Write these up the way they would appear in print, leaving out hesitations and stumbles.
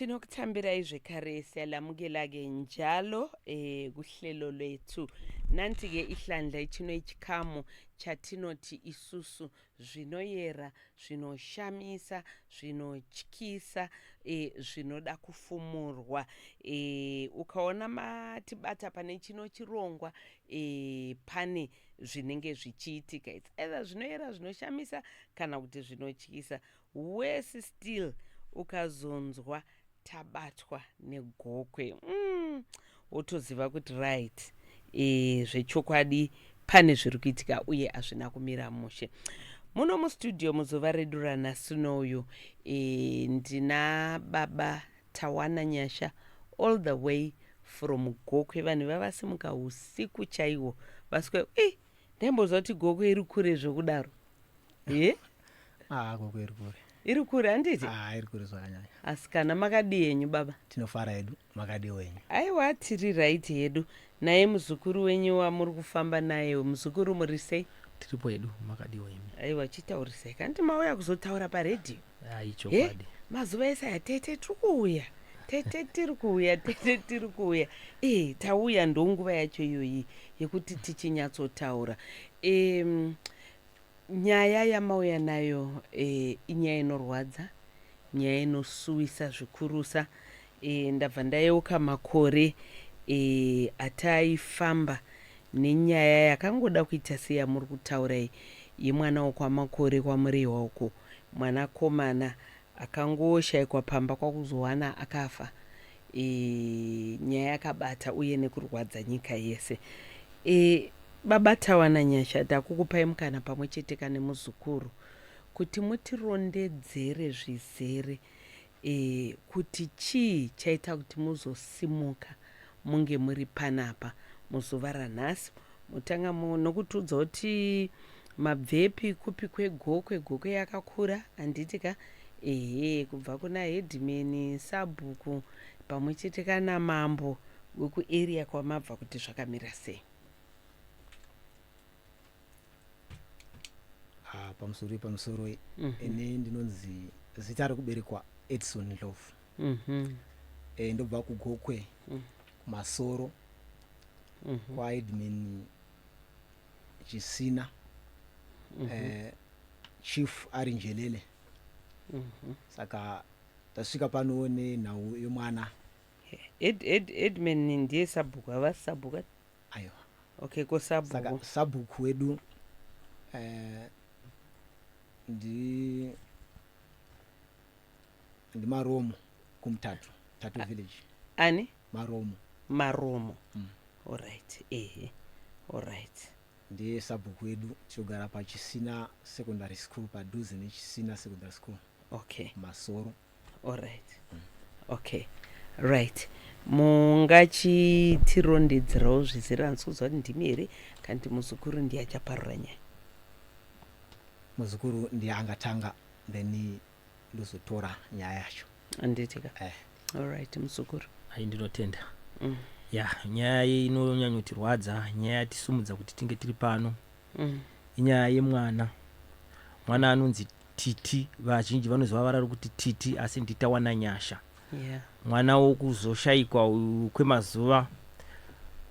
Tinokutambirai zvekare siyalamukela-ke njalo kuhlelo lwethu. Nanti-ke ihlandla ichino ichikamu chatinoti isusu zvinoyera, zvinoshamisa, zvinotyisa, zvinoda kufumurwa. Ukaona matibata pane chino chirongwa pane zvinenge zvichiitika. It's either zvinoyera, zvinoshamisa kana kuti zvinotyisa. Worse still ukazonzwa tabatwa negokwe wotoziva kuti right, zvechokwadi pane zviri kuitika uye hazvina kumira mushe. Muno mustudio muzuva redu ranhasi unoyu ndina baba Tawana Nyasha all the way from Gokwe. Vanhu vavasimuka usiku chaiwo vaswe ndaimbozwa kuti Gokwe iri kure zvokudaro. Ye? Ah, Gokwe iri kure. Iri kure handiti? Ah, iri kure zvakanyanya. Asi kana makadii henyu baba? Tinofara hedu, makadii wenyu? Aiwa, tiri right hedu. Naye muzukuru wenyu wamuri kufamba naye, muzukuru muri sei? Tiripo hedu, makadiwo imi? Aiwa, chitaurisai. Kanti mauya kuzotaura paredhiyo? Ai, chokwadi. Mazuva ese aya tete tiri kuuya. Tete tiri kuuya, tete tiri kuuya. Tauya ndonguva yacho iyoyi yekuti tichinyatsotaura. Nyaya yamauya nayo inyaya inorwadza, nyaya inosuwisa zvikurusa. Ndabva ndayeuka makore ataifamba nenyaya yakangoda kuita seyamuri kutaura iyi yemwana wokwaMakore kwaMurehwa uko, mwanakomana akangoshaikwa pamba kwakuzowana akafa. Nyaya yakabata uye nekurwadza nyika yese. Baba Tawana Nyasha, takukupai mukana pamwe chete kane muzukuru kuti mutirondedzere zvizere kuti chii chaita kuti muzosimuka munge muri panapa muzuva ranhasi. Mutanga nokutiudza kuti mabvepi, kupi kweGokwe. Gokwe yakakura handiti ka? Ehe, kubva kuna headman, sabhuku pamwe chete kana mambo wekuarea kwamabva kuti zvakamira sei. Ah, pamusoro pamusoro. Ini ndinonzi, zita rekuberekwa Edson Ndlovu. Ndobva kuGokwe, kuMasoro, kwaheadman Chisina, chief ari Njelele. Saka tasvika pano nenhau yemwana. Headman ndiye sabhuku, havasi sabhuku? Aiwa. Okay, ko sabhuku? Saka sabhuku wedu ndiMaromo kuMutatu Tatu village. Ani? Maromo. Maromo. Alright, ehe, alright. Ndiye sabhuku wedu. Tinogara paChisina Secondary School, padhuze neChisina Secondary School. Masoro. Alright. Okay, right. Mungachitirondedzerawo zvizere? Handisi kuziva kuti ndimi here kana kuti muzukuru ndiye achaparura nyaya. Muzukuru ndiye angatanga, then ndozotora nyaya yacho. Handiti ka? Alright, muzukuru. Ai, ndinotenda. Ya, nyaya inonyanyotirwadza, nyaya yatisumudza kuti tinge tiri pano, inyaya yemwana. Mwana anonzi Titi, vazhinji vanoziva vara rokuti Titi, asi ndiTawana Nyasha. Mwana wokuzoshayikwa uyu kwemazuva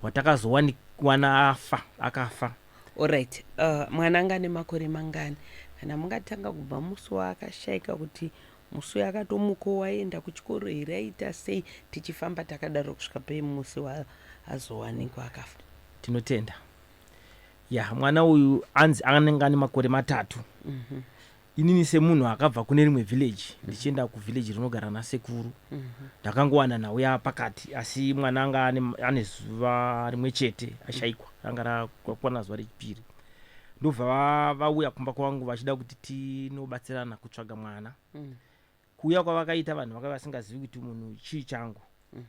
watakazowana afa, akafa. Alright, mwana anga ane makore mangani? Kana mungatanga kubva musi waakashaika, kuti musi uyu akatomuka waenda kuchikoro here, aita sei, tichifamba takadaro kusvika pemusi waazowanikwa akafa. Tinotenda. Ya, mwana uyu anzi anenge ane makore 3. Inini semunhu akabva kune rimwe village ndichienda kuvillage rinogara nasekuru, ndakangowana nhau yapakati, asi mwana anga ane zuva rimwe chete ashaikwa, ranga rakwana zuva rechipiri. Ndobva vauya kumba kwangu vachida kuti tinobatsirana kutsvaga mwana. Kuuya kwavakaita, vanhu vakave vasingazivi kuti munhu chii changu,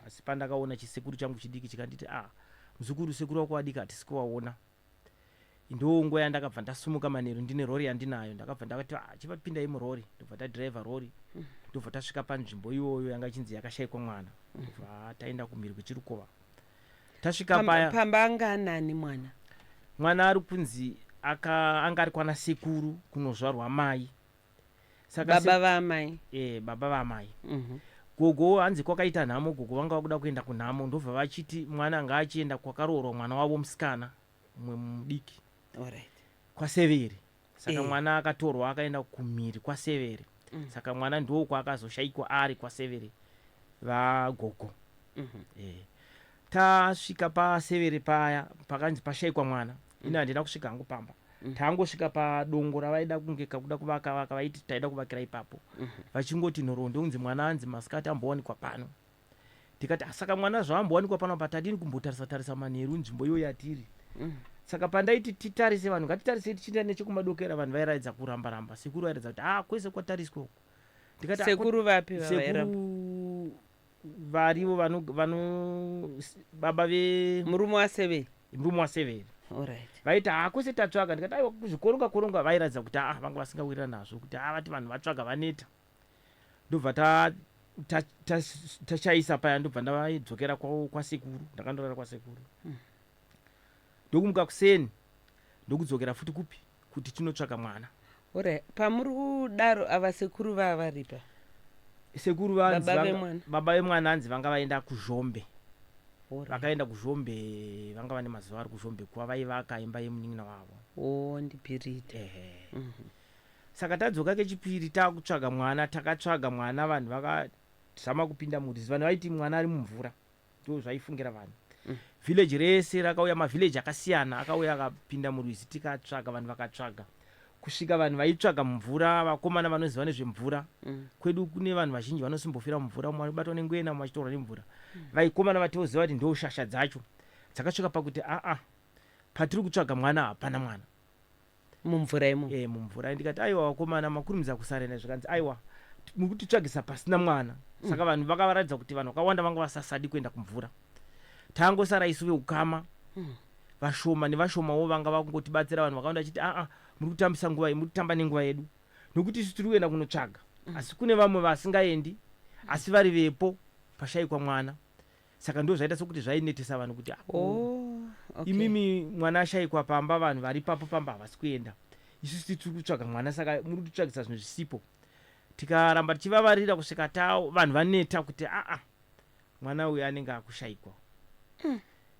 asi pandakaona chisekuru changu chidiki chikanditi, "Ah, muzukuru, sekuru wako vadiki hatisi kuvaona." Ndo nguva yandakabva ndasumuka manheru, ndine rori yandinayo. Ndakabva ndakati, "Ah, chivapindai murori." Ndobva tadhiraivha rori, ndobva tasvika panzvimbo iyoyo yanga ichinzi yakashayikwa mwana. Ndobva taenda kumhiri kwechirukova. Tasvika paya, Pamba anga anani mwana? Mwana ari kunzi anga ari kwana sekuru kunozvarwa mai. Saka Baba vaamai? Baba vaamai. Gogo hanzi kwakaita nhamo, gogo vanga vakuda kuenda kunhamo, ndobva vachiti mwana ngaachienda kwakaroorwa mwana wavo musikana mumwe mudiki. Alright. KwaSevere. Saka mwana akatorwa akaenda kumhiri kwaSevere. Saka mwana ndo kwaakazoshaikwa ari kwaSevere vagogo. Tasvika paSevere paya pakanzi pashaikwa mwana, ini handina kusvika hangu pamba. Tangosvika padongo ravaida kunge kakuda kuvaka vaka, vaiti taida kuvakira ipapo. Vachingoti nhoroondo kunzi mwana anzi masikati ambowanikwa pano. Tikati, "Ah, saka mwana zvaambowanikwa pano pa, tadini kumbotarisa tarisa manheru nzvimbo iyoyo yatiri?" Saka pandaiti titarise vanhu, ngatitarisei tichienda nechekumadokera, vanhu vairatidza kuramba ramba. Sekuru vairatidza kuti, "Ah, kwese kwatariswa uku." Ndikati, "Ah, Sekuru vapi vavairamba? Sekuru varivo vano baba ve Murume waSevere. Murume waSevere. Alright. Vaiti, "Ha, kwese tatsvaga." Ndikati, "Aiwa, kuzvikoronga koronga." Vairatidza kuti aa, vanga vasingawirirana nazvo, kuti a, vati vanhu vatsvaga vaneta. Ndobva tachaisa paya, ndobva ndavaidzokera kwasekuru. Ndakandorara kwasekuru. Ndokumuka kuseni, ndokudzokera futi kupi kuti tinotsvaka mwana. Alright. Pamuri kudaro, ava sekuru vava varipa? Sekuru vanzi Baba vemwana. Baba vemwana hanzi vanga vaenda kuZhombe. Vakaenda kuZhombe, vanga vane mazuva ari kuZhombe kuva vaivaka imba yemunin'ina wavo. O, ndibhirida. Ehe. Saka tadzoka kechipiri taakutsvaga mwana, takatsvaga mwana, vanhu vakazama kupinda murizi. Vanhu vaiti mwana ari mumvura, ndo zvaifungira vanhu. Village rese rakauya, mavhillages akasiyana akauya akapinda murwizi, tikatsvaga, vanhu vakatsvaga kusvika vanhu vaitsvaga mumvura, vakomana vanoziva nezvemvura. Kwedu kune vanhu vazhinji vanosimbofira mumvura, umwe vanobatwa nengwena, umwe vachitorwa nemvura. Vaikomana vatoziva kuti ndo shasha dzacho dzakasvika pakuti, aa, patiri kutsvaga mwana hapana mwana. Mumvura imomo? E, mumvura. Ndikati, "Aiwa vakomana, makurumidza kusarenda." Zvikanzi, "Aiwa, muri kutitsvagisa pasina mwana." Saka vanhu vakavaratidza kuti vanhu vakawanda vanga vasasadi kuenda kumvura. Tangosara isu veukama vashoma nevashomawo vanga vakungotibatsira. Vanhu vakawanda vachiti, "Aa, muri kutambisa nguva iyi, muri kutamba nenguva yedu, nokuti isu tiri kuenda kunotsvaga, asi kune vamwe vasingaendi asi vari vepo pashayikwa mwana." Saka ndo zvaita sokuti zvainetesa vanhu kuti, "Ah, Oh, okay. imimi mwana ashayikwa pamba, vanhu vari papo pamba havasi kuenda, isusu tiri kutsvaga mwana, saka muri kutitsvagisa zvinhu zvisipo." Tikaramba tichivavarira kusvika ta vanhu vaneta kuti, aa, mwana uyu anenge akushayikwa.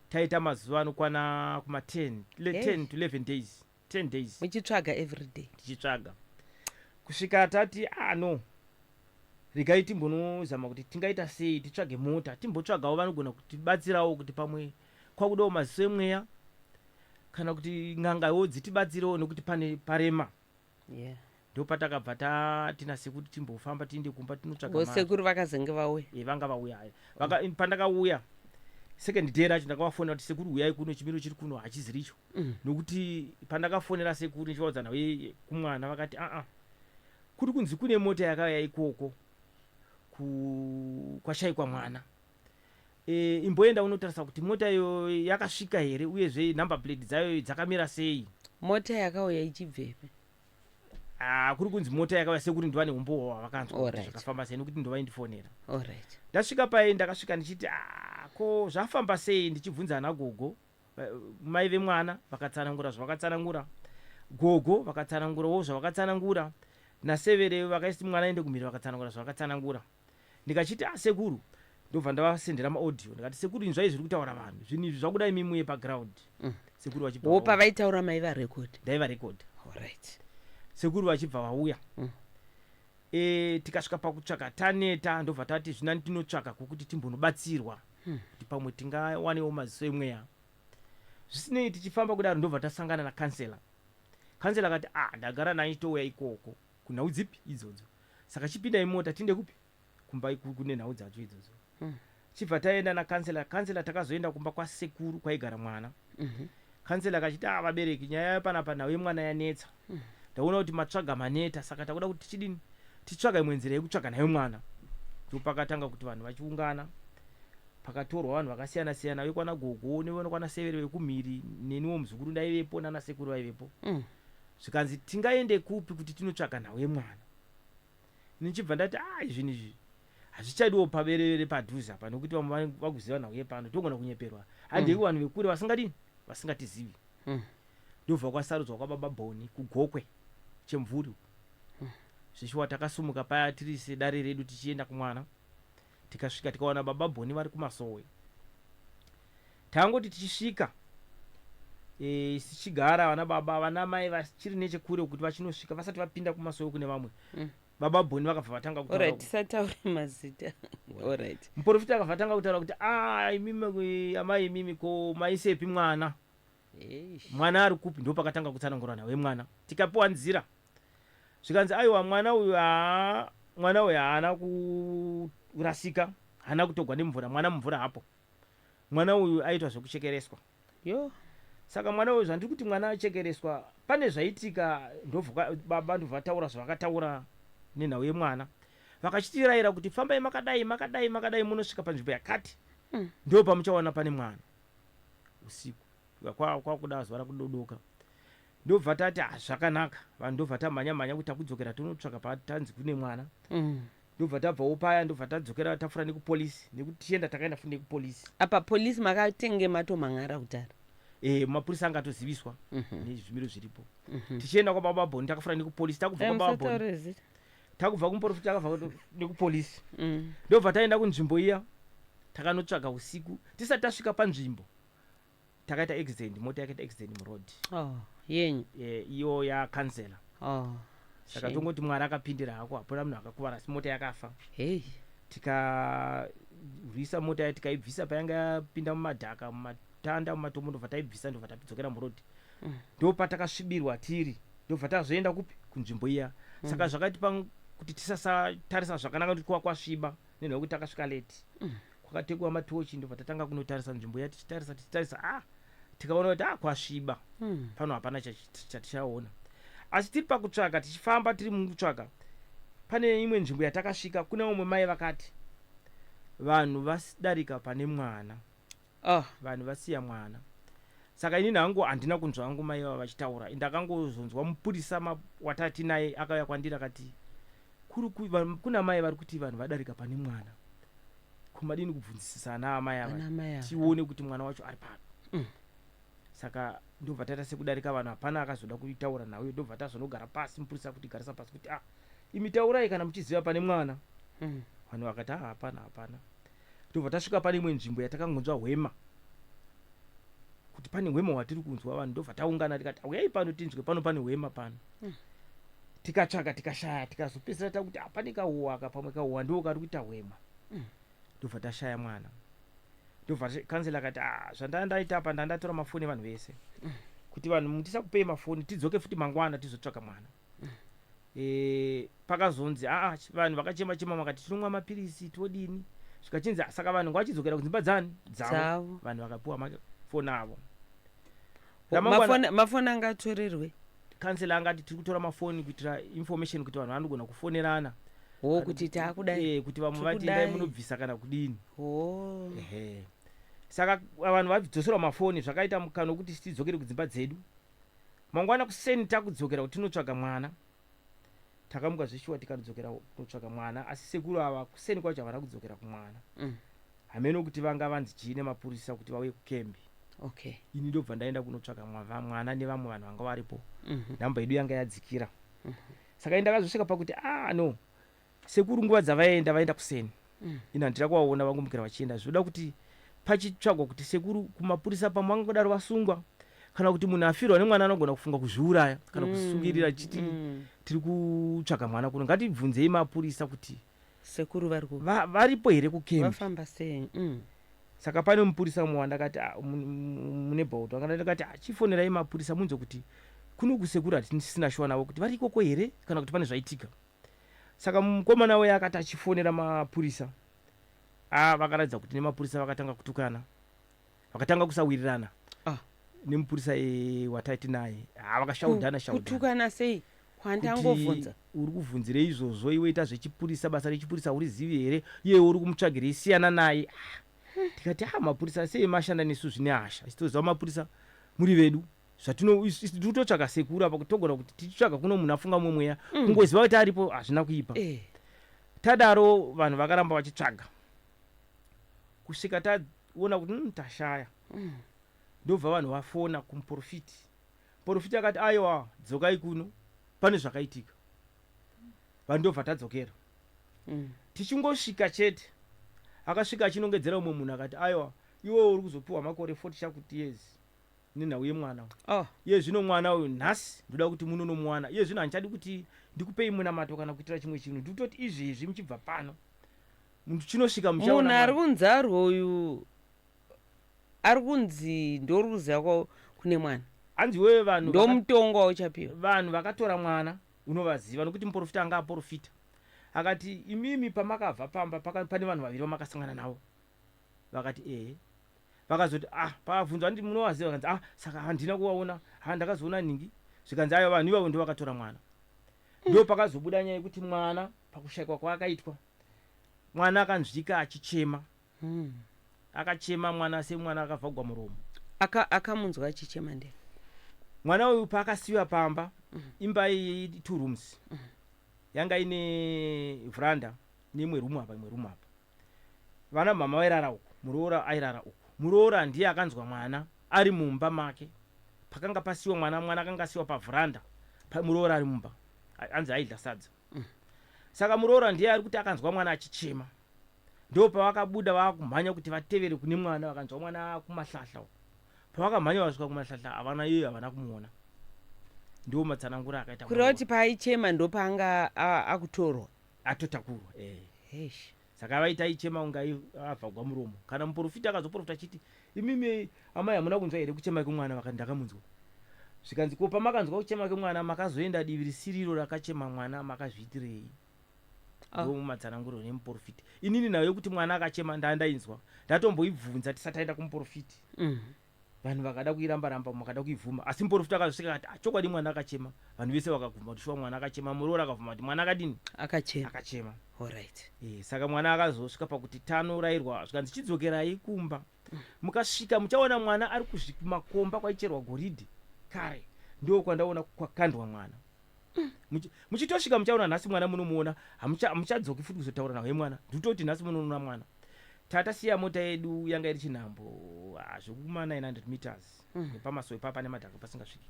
Taita mazuva anokwana kuma 10 Hey. 10 to 11 days, 10 days. Muchitsvaga every day? Tichitsvaga kusvika tati, "Ah, no, regai timbonozama kuti tingaita sei, titsvage mota, timbotsvagawo vanogona kutibatsirawo, kuti pamwe kwakudawo maziso emweya kana kuti n'angawo dzitibatsirewo, nekuti pane parema." Ndopatakabva tatina sekuru timbofamba tiende kumba tinotsvaga mari. Sekuru vakazenge vauya? E, vanga vauya. Pandakauya second day racho, ndakavafonera kuti, "Sekuru, uyai kuno, chimiro chiri kuno hachiziri icho." Nokuti pandakafonera sekuru ndichivaudza nhau kumwana, vakati, "Aa, kuri kunzi kune mota yakauya ikoko kwashayikwa mwana. Imboenda unotarisa kuti mota iyo yakasvika here, uyezve number plate dzayo dzakamira sei." Mota yakauya ichibvepi? Ah, kuri kunzi mota yakauya. Sekuru ndova neumbowo hwavakanzwa kuti zvakafamba sei, nokuti ndovaindifonera. Ndasvika pai, ndakasvika ndichiti, "Ah, ko zvafamba sei?" Ndichibvunza ana gogo, mai vemwana vakatsanangura zvavakatsanangura, gogo vakatsanangurawo zvavakatsanangura, nasevere vakaisi mwana aende kumhiri vakatsanangura zvavakatsanangura. Ndikachiti, "A, sekuru," ndobva ndavasendera maaudio. Ndikati, "Sekuru, inzwai zviri kutaura vanhu, zvinhu izvi zvakuda imi muye paground." Sekuru vachibva Wo vauya. Pavaitaura maivarekodha? Ndaivarekodha. Sekuru vachibva vauya. Tikasvika pakutsvaka taneta, ndobva tati zvinani tinotsvaka kwokuti timbonobatsirwa kuti pamwe tingawanewo maziso emweya. Zvisinei, tichifamba kudaro, ndobva tasangana nakansela. Kansela akati, "Ah, ndagara naye chitouya ikoko kunhau dzipi idzodzo, saka chipindai mota tiende kupi, kumba kune nhau dzacho idzodzo." Chibva taenda nakansela. Kansela, takazoenda kumba kwasekuru kwaigara mwana. Kansela akachiti, "Ah, vabereki, nyaya panapa nhau yemwana yanetsa. Ndaona kuti matsvaga maneta, saka takuda kuti tichidini, titsvaga imwe nzira yekutsvaga nayo mwana." Ndopakatanga kuti vanhu vachiungana, pakatorwa vanhu vakasiyana siyana, vekwana gogo nevekwana severe vekumhiri, neniwo muzukuru ndaivepo, nana sekuru vaivepo. Zvikanzi, "Tingaende kupi kuti tinotsvaga nhau yemwana?" Nichibva ndati, "A, zvinhu izvi hazvichadiwo paberevere padhuze apa, nokuti vamwe vakuziva nhau yepano, togona kunyeperwa. Handei kuvanhu vekure vasingadini, vasingatizivi." Ndobva kwasarudzwa kwababa Bhoni kuGokwe Chemvuri. Zvishuwa, takasumuka paya tiri sedare redu tichienda kumwana. Tikasvika tikawana baba Bhoni vari kumasowe. Tangoti tichisvika tichigara vana baba, vana mai vachiri nechekure kuti vachinosvika vasati vapinda kumasowe kune vamwe. Baba Bhoni vakabva vatanga kutaura. Alright, tisataure mazita. Alright. Muprofita akabva atanga kutaura kuti, a imimi amai, imimi ko maisepi mwana? Eish. Mwana ari kupi? Ndo pakatanga kutsanangura nhau yemwana. Tikapiwa nzira, zvikanzi aiwa, mwana uyu haa, mwana uyu haana kurasika, haana kutogwa nemvura, mwana mumvura hapo. Mwana uyu aitwa zvekuchekereswa. Yo. Saka mwana uyu, zvandiri kuti mwana achekereswa, pane zvaitika. Ndobva baba ndobva vataura zvavakataura nenhau yemwana, vakachitirayira kuti fambai makadai, makadai, makadai, munosvika panzvimbo yakati, ndo pamuchawana pane mwana. Usiku kwakuda zuva rakudodoka, ndobva tati, "Ah, zvakanaka." Vanhu ndobva tamhanya mhanya kuti takudzokera tonotsvaka patanzi kune mwana. Ndobva tabvawo paya, ndobva tadzokera, tafura nekupolisi, nekuti tichienda takaenda futi nekupolisi. Apa polisi makatenge matomhan'ara kudhara? Mapurisa anga atoziviswa nezvimiro zviripo. Tichienda kwababa Bhoni takafura nekupolisi, takubva kwababa Bhoni, Musataure zita. Takubva kumuprofita, takabva nekupolisi, ndobva taenda kunzvimbo iya. Takanotsvaga usiku. Tisati tasvika panzvimbo takaita accident, mota yakaita accident muroad. Oh, yenyu? Iyo yakansela. Oh. Saka Shame. tongoti Mwari akapindira hako, hapana munhu akakuvara, asi mota yakafa. Hei. Tikarwisa mota ya, tikaibvisa payanga yapinda mumadhaka, mumatanda, mumatombo, ndobva taibvisa, ndobva tadzokera muroad. Ndo patakasvibirwa tiri, ndobva tazoenda kupi? Kunzvimbo iya. Saka zvakatipa kuti tisasatarisa zvakanaka kuti kuva kwasviba nenhau yekuti takasvika late. Kwakatekwa matochi, ndobva tatanga kunotarisa nzvimbo iya. Tichitarisa, tichitarisa, ah, tikaona kuti, ah, kwasviba. Pano hapana chatichaona. Asi tiri pakutsvaga, tichifamba, tiri mukutsvaga, pane imwe nzvimbo yatakasvika, kuna umwe mai vakati vanhu vadarika pane mwana. Oh. Vanhu vasiya mwana. Saka inini hangu handina kunzwa hangu mai vava vachitaura. Ndakangozonzwa mupurisa watati naye akauya kwandiri akati, "Kuna mai vari kuti vanhu vadarika pane mwana, kumadini kubvunzisisa ana amai ava Ana mai ava. tione kuti mwana wacho ari papi?" Saka ndobva taita sekudarika vanhu, hapana akazoda kuitaura nhau iyo. Ndobva tazonogara pasi, mupurisa kuti garisa pasi kuti, ah, imi taurai kana muchiziva pane mwana. Vanhu vakati, ah, hapana, hapana. Ndobva tasvika pane imwe nzvimbo yatakangonzwa hwema, kuti pane hwema hwatiri kunzwa. Vanhu ndobva taungana tikati, uyai pano tinzwe, pano pane hwema pano. Tikatsvaga, tikashaya. Tikazopedzisira takuti, ah, pane kahuwa aka, pamwe kahuwa ndo kari kuita hwema. Ndobva tashaya mwana. Ndobva kansela akati, ah, zvandanga ndaita apa, ndandatora mafoni evanhu vese, kuti vanhu mutisakupei mafoni, tidzoke futi mangwana tizotsvaka mwana. Pakazonzi aa, vanhu vakachema chema, vakati tinomwa mapirisi, todini? Zvikachinzi, "Ah, saka vanhu ngavachidzokera kudzimba dzani dzavo." Dzavo. Vanhu vakapiwa mafoni avo. Ramangwana- Mafoni anga atorerwe? Kansela angati tiri kutora mafoni kuitira information, kuti vanhu vanogona kufonerana. Ho, kuti taakudai. Kuti vamwe vati Tikudai. endai munobvisa kana kudini. Ho. Ehe, saka vanhu vadzoserwa mafoni, zvakaita mukana wekuti tidzokere kudzimba dzedu. Mangwana kuseni takudzokera kuti tinotsvaga mwana, takamuka zveshuwa tikanodzokera kunotsvaga mwana, asi sekuru ava kuseni kwacho havana kudzokera kumwana. Hameno kuti vanga vanzi chii nemapurisa kuti vauye kukembi. Ini ndobva ndaenda kunotsvaga mwana nevamwe vanhu vanga varipo. Nhamba yedu yanga yadzikira, saka ini ndakazosvika pakuti, ah, no, sekuru nguva dzavaenda, vaenda kuseni. Ini handina kuvaona, vangomukira vachienda. Zvoda kuti pachitsvagwa kuti sekuru kumapurisa pamwe vangangodaro vasungwa, kana kuti munhu afirwa nemwana anogona kufunga kuzviuraya kana kuzvisungirira, achiti tiri kutsvaga mwana kuno, ngatibvunzei mapurisa kuti sekuru vari ku varipo here kukembi. Vafamba sei? Saka pane mupurisa mumwe wandakati, ah, mune bhaudhu akanda, ndakati, ah, chifonerai mapurisa munzwe kuti kuno kusekuru hatisina shuwa navo kuti vari ikoko here kana kuti pane zvaitika. Saka mukomana uya akati achifonera mapurisa, a vakaratidza kuti nemapurisa vakatanga kutukana, vakatanga kusawirirana nemupurisa wataiti naye. Ah, vakashaudhana shaudhana. Kutukana sei kwandangobvunza? Uri kubvunzirei izvozvo iwe? Ita zvechipurisa, basa rechipurisa urizivi here? Iyewe uri kumutsvagirei? Siyana naye. Ah, tikati, ah, mapurisa sei mashanda nesu zvine hasha? Isitoziva mapurisa muri vedu, zvatino tiri kutotsvaga sekuru apa, kuti togona kuti tichitsvaga kuno munhu afunga mumwe mweya. Kungoziva kuti aripo hazvina kuipa. Tadaro vanhu vakaramba vachitsvaga kusvika taona kuti tashaya. Ndobva vanhu vafona kumuprofiti. Muprofiti akati, aiwa, dzokai kuno, pane zvakaitika. Vanhu ndobva tadzokera. Tichingosvika chete, Akasvika achinongedzera umwe munhu akati, "Aiwa, iwewe uri kuzopiwa makore 40 chakuti years nenhau yemwana." Oh. Iye zvino mwana uyu nhasi ndoda kuti munonomuwana. Iye zvino handichadi kuti ndikupei munamato kana kuitira chimwe chinhu. Ndikutoti izvezvi muchibva pano chinosvika muchaona Munhu ari mwana. Kunzarwo uyu ari kunzi ndoruziva kune mwana. Hanzi wewe vanhu Ndomutongo wauchapiwa. Vanhu vakatora mwana unovaziva, nokuti muprofita anga aprofita akati, "Imimi pamakabva pamba pane vanhu vaviri vamakasangana navo." Vakati, "Ehe." Vakazoti, "Ah," pavabvunzwa, "Handi munovaziva?" Vakanzi, "Ah, saka handina kuvaona. Ha, ndakazoona nhingi." Zvikanzi, "Aiwa, vanhu ivavo ndo vakatora mwana." Ndo pakazobuda nyaya yekuti mwana pakushayikwa kwaakaitwa, mwana akanzwika achichema. Akachema mwana semwana akavhagwa muromo. Akamunzwa achichema ndee? Mwana uyu paakasiyiwa pamba, imba iyi two rooms, yanga ine vhuranda neimwe rumu apa, imwe rumu apa. Vana mama vairara uku, muroora airara uku. Muroora ndiye akanzwa mwana ari mumba make pakanga pasiwa mwana. Mwana akanga asiwa pavhuranda, muroora ari mumba, anzi aidya sadza. Saka muroora ndiye ari kuti akanzwa mwana achichema. Ndo pavakabuda vaakumhanya kuti vatevere kune mwana. Vakanzwa mwana kumahlahla uku. Pavakamhanya vasvika kumahlahla, havana iyoyo, havana kumuona. Ndo matsananguro akaita Kureva muroora. Kuti paaichema ndopaanga akutorwa? Atotakurwa, eh. Heish. Saka vaita aichema kunge avhagwa muromo. Kana muprofita akazoprofita achiti, "Imimi amai, hamuna kunzwa here kuchema kwemwana?" Vakati, "Ndakamunzwa." Zvikanzi, "Ko pamakanzwa kuchema kwemwana makazoenda divi risiriro rakachema mwana, makazviitirei?" Ah. Ndo matsananguro nemuprofiti. Inini nayo yekuti mwana akachema ndandainzwa, ndatomboibvunza tisati taenda kumuprofiti. Vanhu vakada kuiramba ramba, makada kuibvuma, asi muprofita akazosvika akati, "Ah, chokwadi mwana akachema." Vanhu vese vakabvuma kuti shuwa mwana akachema. Muroora akabvuma kuti mwana akadini? Akachema. Akachema. Alright. Saka mwana akazosvika pakuti tanorayirwa, zvikanzi, "Chidzokerai kumba, mukasvika muchaona mwana ari kumakomba kwaicherwa goridhe kare. Ndo kwandaona kwakandwa mwana. Muchitosvika muchaona nhasi mwana munomuona. Hamuchadzoki futi kuzotaura naye mwana. Ndikutoti nhasi munoona mwana." Tatasiya mota yedu yanga iri chinhambo, zvekuma 900 meters nepamasowe papa nemadhaka pasingasviki.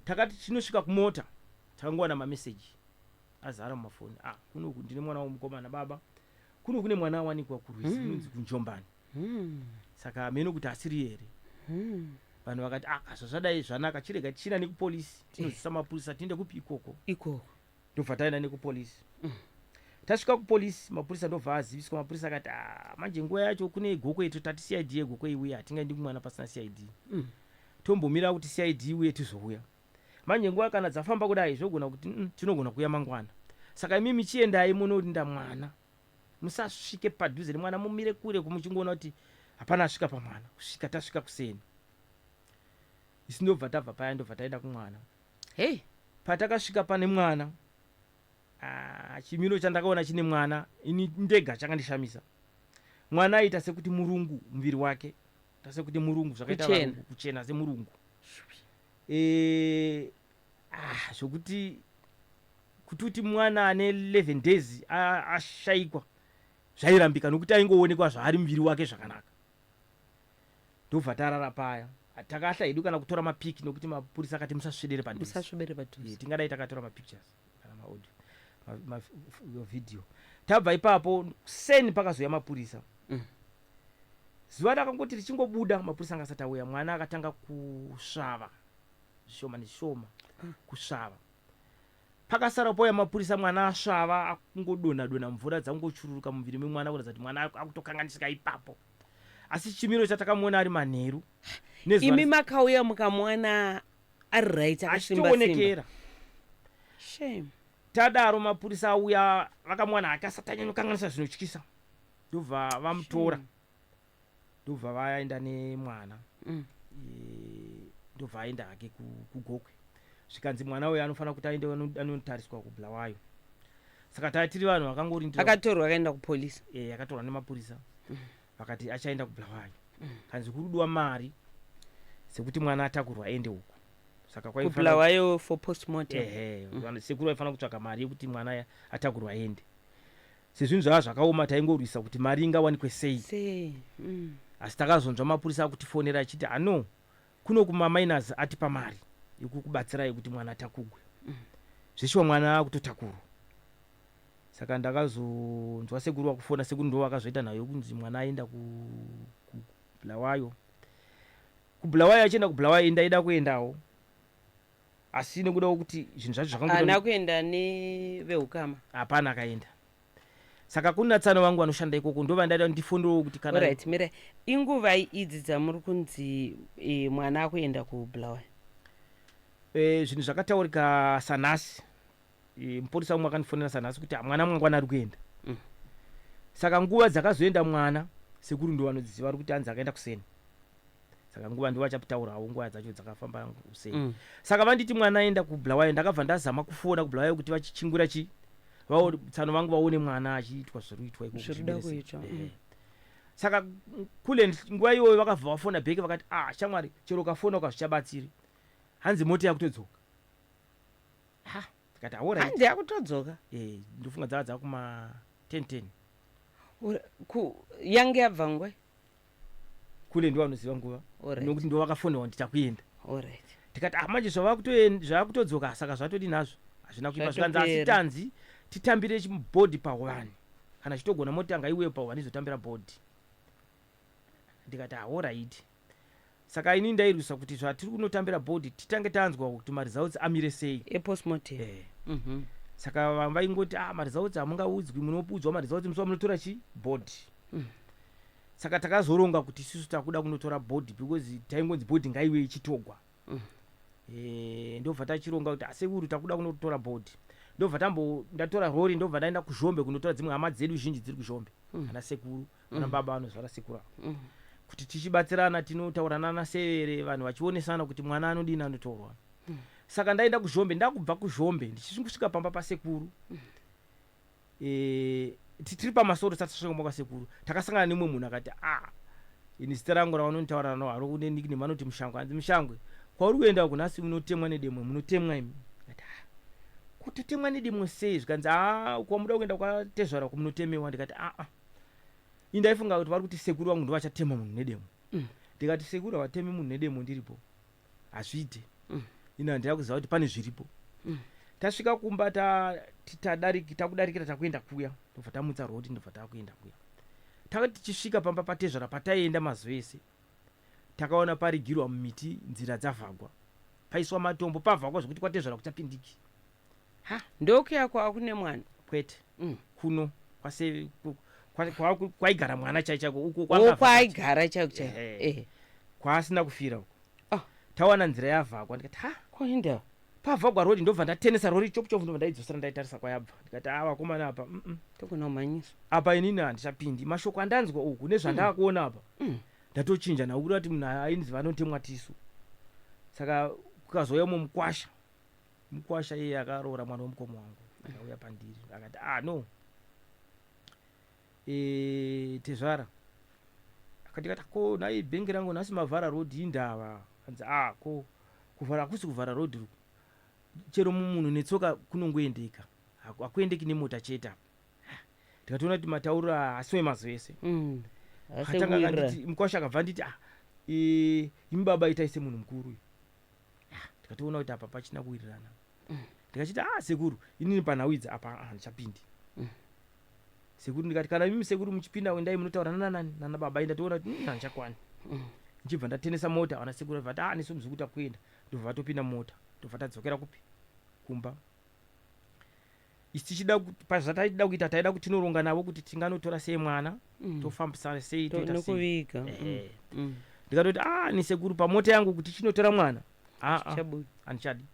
Takati tinosvika kumota, takangowana mameseji azara mumafoni. Ah, kunoku ndine mwana womukomana, baba, kuno kune mwana awanikwa kurwizi kunonzi kunjombani. Saka hameno kuti asiri here. Vanhu vakati, "Ah, zvazvadai zvanaka, chirega tichienda nekupolisi, tinozisa mapurisa, tiende kupi ikoko." Ikoko. Ndobva taenda nekupolisi. Tasvika kupolisi, mapurisa ndobva aziviswa. Mapurisa akati, "Ah, manje nguva yacho kune Gokwe ito, tati CID yeGokwe iuye, hatingaendi kumwana pasina CID. Tombomira kuti CID iuye, tizouya. Manje nguva kana dzafamba kudai, zvogona kuti tinogona kuuya mangwana. Saka imimi chiendai munorinda mwana, musasvike padhuze nemwana, mumire kure kumuchingoona kuti hapana asvika pamwana kusvika tasvika kuseni." Isi ndobva tabva paya, ndobva taenda kumwana. Hei. Patakasvika pane mwana, ah, chimiro chandakaona chine mwana ini ndega chakandishamisa. Mwana aita sekuti murungu, muviri wake ta sekuti murungu, zvakaita Kuchena. varungu, kuchena semurungu. Ah, zvokuti kuti uti mwana ane 11 days ashayikwa zvairambika, nokuti aingoonekwa zvaari muviri wake zvakanaka. Ndobva tarara paya. Takahla hedu kana kutora mapiki, nokuti mapurisa akati musasvedere padhuze. Musasvibere padhuze. Tingadai takatora mapictures kana maaudio, mavideo. Tabva ipapo seni pakazouya mapurisa. Zuva rakangoti richingobuda, mapurisa anga asati auya, mwana akatanga kusvava zvishoma nezvishoma. Kusvava pakasara pouya mapurisa, mwana asvava, akungodonha donha, mvura dzangochururuka muviri memwana, kuratidza kuti mwana akutokanganisika ipapo. Asi chimiro chatakamuona ari manheru nezuva Imi makauya mukamuwana ari right, akasimba simba? Achitoonekera. Shame. Tadaro mapurisa auya, vakamuwana akasati anyanyokanganisa zvinotyisa, ndobva vamutora, ndobva vaenda nemwana. Ndobva aenda hake kuGokwe. Zvikanzi mwana uyu anofanira kuti aende anotariswa kuBulawayo. Saka taa tiri vanhu vakangorindira. Akatorwa akaenda kupolisi? Akatorwa nemapurisa, vakati achaenda kuBulawayo. Kanzi kurudiwa mari sekuti mwana atakurwa aende uku. Saka kwaifanira KuBulawayo for postmortem? Ehe, sekuru vaifanira kutsvaga mari yekuti mwana atakurwa aende. Sezvinhu zvava zvakaoma, taingorwisa kuti mari ingawanikwe sei. Sei. Asi takazonzwa mapurisa akutifonera achiti, "Ano kuno kumaminers atipa mari yekukubatsirai kuti mwana atakugwe." Zveshuwa mwana akutotakurwa. Saka Saka ndakazonzwa sekuru vakufona. Sekuru ndo vakazoita nhau yokunzi mwana aenda kuBulawayo. KuBulawayo, achienda kuBulawayo, ndaida kuendawo, asi nekuda kwekuti zvinhu zvacho zvakangoita Haana kuenda neveukama? Hapana akaenda. Saka kuna tsano vangu vanoshanda ikoko, ndo vandaida ndifonerewo kuti kana Alright, mira, inguvai idzi dzamuri kunzi mwana akuenda kuBulawayo? Zvinhu zvakataurika sanhasi. Mupurisa umwe akandifonera sanhasi kuti, "Ah, mwana mangwana ari kuenda." Saka nguva dzakazoenda mwana, sekuru ndo vanodziziva. Vari kuti hanzi akaenda kuseni, saka nguva ndo vachataurawo nguva dzacho dzakafamba kuseni. Saka vanditi mwana aenda kuBulawayo, ndakabva ndazama kufona kuBulawayo kuti vachichingura chi tsano vangu vaone mwana achiitwa zviri kuitwa ikoko. Zviri kuda Zvibere kuitwa. Saka kule nguva iyoyo vakabva vafona back, vakati, "Ah, shamwari, chero ukafona ukazvichabatsiri, hanzi mota yakutodzoka." Ha, tikati, "Alright." Hanzi yakutodzoka? Eh, ndofunga dzava dzakuma 10 10. Yange yabva ngwai? Kule ndo vanoziva nguva, nokuti ndo vakafonewa kuti takuenda. Tikati, "Ah, manje zvavakutodzoka, saka zvatodi nazvo hazvina kuipa." Zvikanzi, asi Zvatopera. Tanzi titambire chibody pa1, kana chitogona mota ngaiuye pa1 izotambira body. Ndikati, "Alright." Saka ini ndairwisa kuti zvatiri kunotambira body, titange tanzwa kuti maresults amire sei. Epostmortem. Eh. Saka vanhu vaingoti, "Ah, maresults hamungaudzwi, munoudzwa maresults musi wamunotora chi body." Saka takazoronga kuti isusu takuda kunotora body, because taingonzi body ngaiwe ichitogwa. Ndobva tachironga kuti, "Asekuru, takuda kunotora body." Ndobva tambo ndatora rori, ndobva ndaenda kuZhombe kunotora dzimwe hama dzedu zhinji dziri kuZhombe, ana sekuru, ana baba vanozvara sekuru ava, kuti tichibatsirana, tinotaurana nasevere, vanhu vachionesana kuti mwana anodini, anotorwa. Saka ndaenda kuZhombe. Ndakubva kuZhombe, ndichisvika pamba pasekuru, tiri pamasoro, tisati tasvika kumba kwasekuru, takasangana nemumwe munhu akati, "Ah, ini zita rangu ravanonditaura nao haro kune nickname, vanoti Mushangwe." Hanzi, "Mushangwe, kwauri kuenda uku nhasi unotemwa nedemwe, munotemwa imi." Ndikati, "Ah, kutotemwa nedemwe sei?" Zvikanzi, "A, kwamuda kuenda kwatezvara uku munotemewa." Ndikati, "Aa." Ini ndaifunga kuti vari kuti sekuru vangu ndo vachatema munhu nedemo. Ndikati, "Sekuru havatemi munhu nedemo ndiripo, hazviite." Ini handina kuziva kuti pane zviripo. Tasvika kumba, takudarikira, takuenda kuya, ndobva tamutsa rodi, ndobva takuenda kuya. Takati tichisvika pamba patezvara pataienda mazuva ese, takaona parigirwa mumiti, nzira dzavhagwa, paiswa matombo, pavhagwa zvokuti kwatezvara kuchapindiki. Ndokuya kwakune mwana? Kwete. Kuno kwaigara mwana chai chaiko uko. O. Kwanga Kwaaigara chaiko chaiko? Ehe. Kwaasina kufira uko. Ah. Tawana nzira yavhagwa. Ndikati, "Ha." Koinda? Pavhagwa rodi, ndobva ndatenesa rori chopu chopu, ndobva ndaidzosera, ndaitarisa kwayabva. Ndikati, "A, vakomana, apa Togona kumhanyiswa. Apa inini handichapindi. Mashoko andanzwa uku nezvandakuona apa, ndatochinja nhau, kuda kuti munhu ainzi vanotemwa tisu." Saka kukazouya umwe mukwasha, mukwasha iye akaroora mwana wemukoma wangu, akauya pandiri akati, "Ah, no, tezvara." Akati kati, "Ko nhai bhengi rangu, nhasi mavhara rodhi, indava?" Anzi, "Ah, ko kuvhara hakusi kuvhara rodhi ruku, chero munhu netsoka kunongoendeka, hakuendeki nemota chete apa." Ndikatoona kuti matauriro haasiwe mazuva ese. Akatanga Asekuwirira. akanditi, mukwasha akabva nditi, "Ah, imi baba, itai semunhu mukuru uyu." Ah, ndikatoona kuti apa pachina kuwirirana. Ndikachiti, "Ah, sekuru, inini panhau idzi apa handichapindi." Sekuru, ndikati, "Kana imi sekuru muchipinda, endai munotaura nanani nana baba." Ndatoona kuti handichakwani. Ndichibva ndatenesa mota, vana sekuru vati, "Ah, nesu muzukuru takuenda." Ndobva vatopinda mumota, ndobva tadzokera kupi? Kumba. Isi tichida pazvataida kuita, taida kuti tinoronga navo kuti tinganotora sei mwana, tofambisa sei, toita sei. Nokuviga. Ehe. Ndikatoti, "A, ni sekuru, pamota yangu kuti chinotora mwana, aa, Chabuda. handichadi."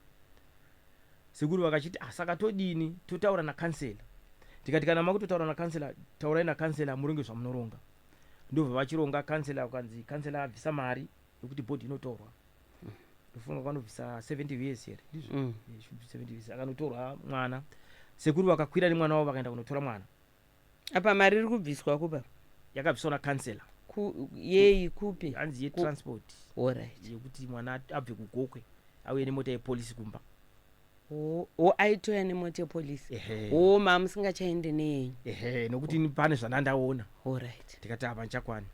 Sekuru vakachiti, "Ah, saka todini? Totaura nakansela." Ndikati, "Kana makutotaura nakansela, taurai nakansela, muronge zvamunoronga." Ndobva vachironga kansela, ukanzi kansela abvisa mari yekuti body inotorwa. Ndofunga kwanobvisa 70 years here, ndizvo? Should be 70 years. Akanotorwa mwana, sekuru vakakwira nemwana wavo, vakaenda kunotora mwana. Apa mari iri kubviswa kupa? Yakabviswa nakansela. Yei kupi? Hanzi yetransport. Alright. Yekuti mwana abve kuGokwe, auye nemota yepolisi kumba. O, aitoya nemota yepolisi? Ehe. O, mamusingachaende neyenyu? Ehe, nokuti ini pane zvandandaona. Tikati, "Apa ndichakwani."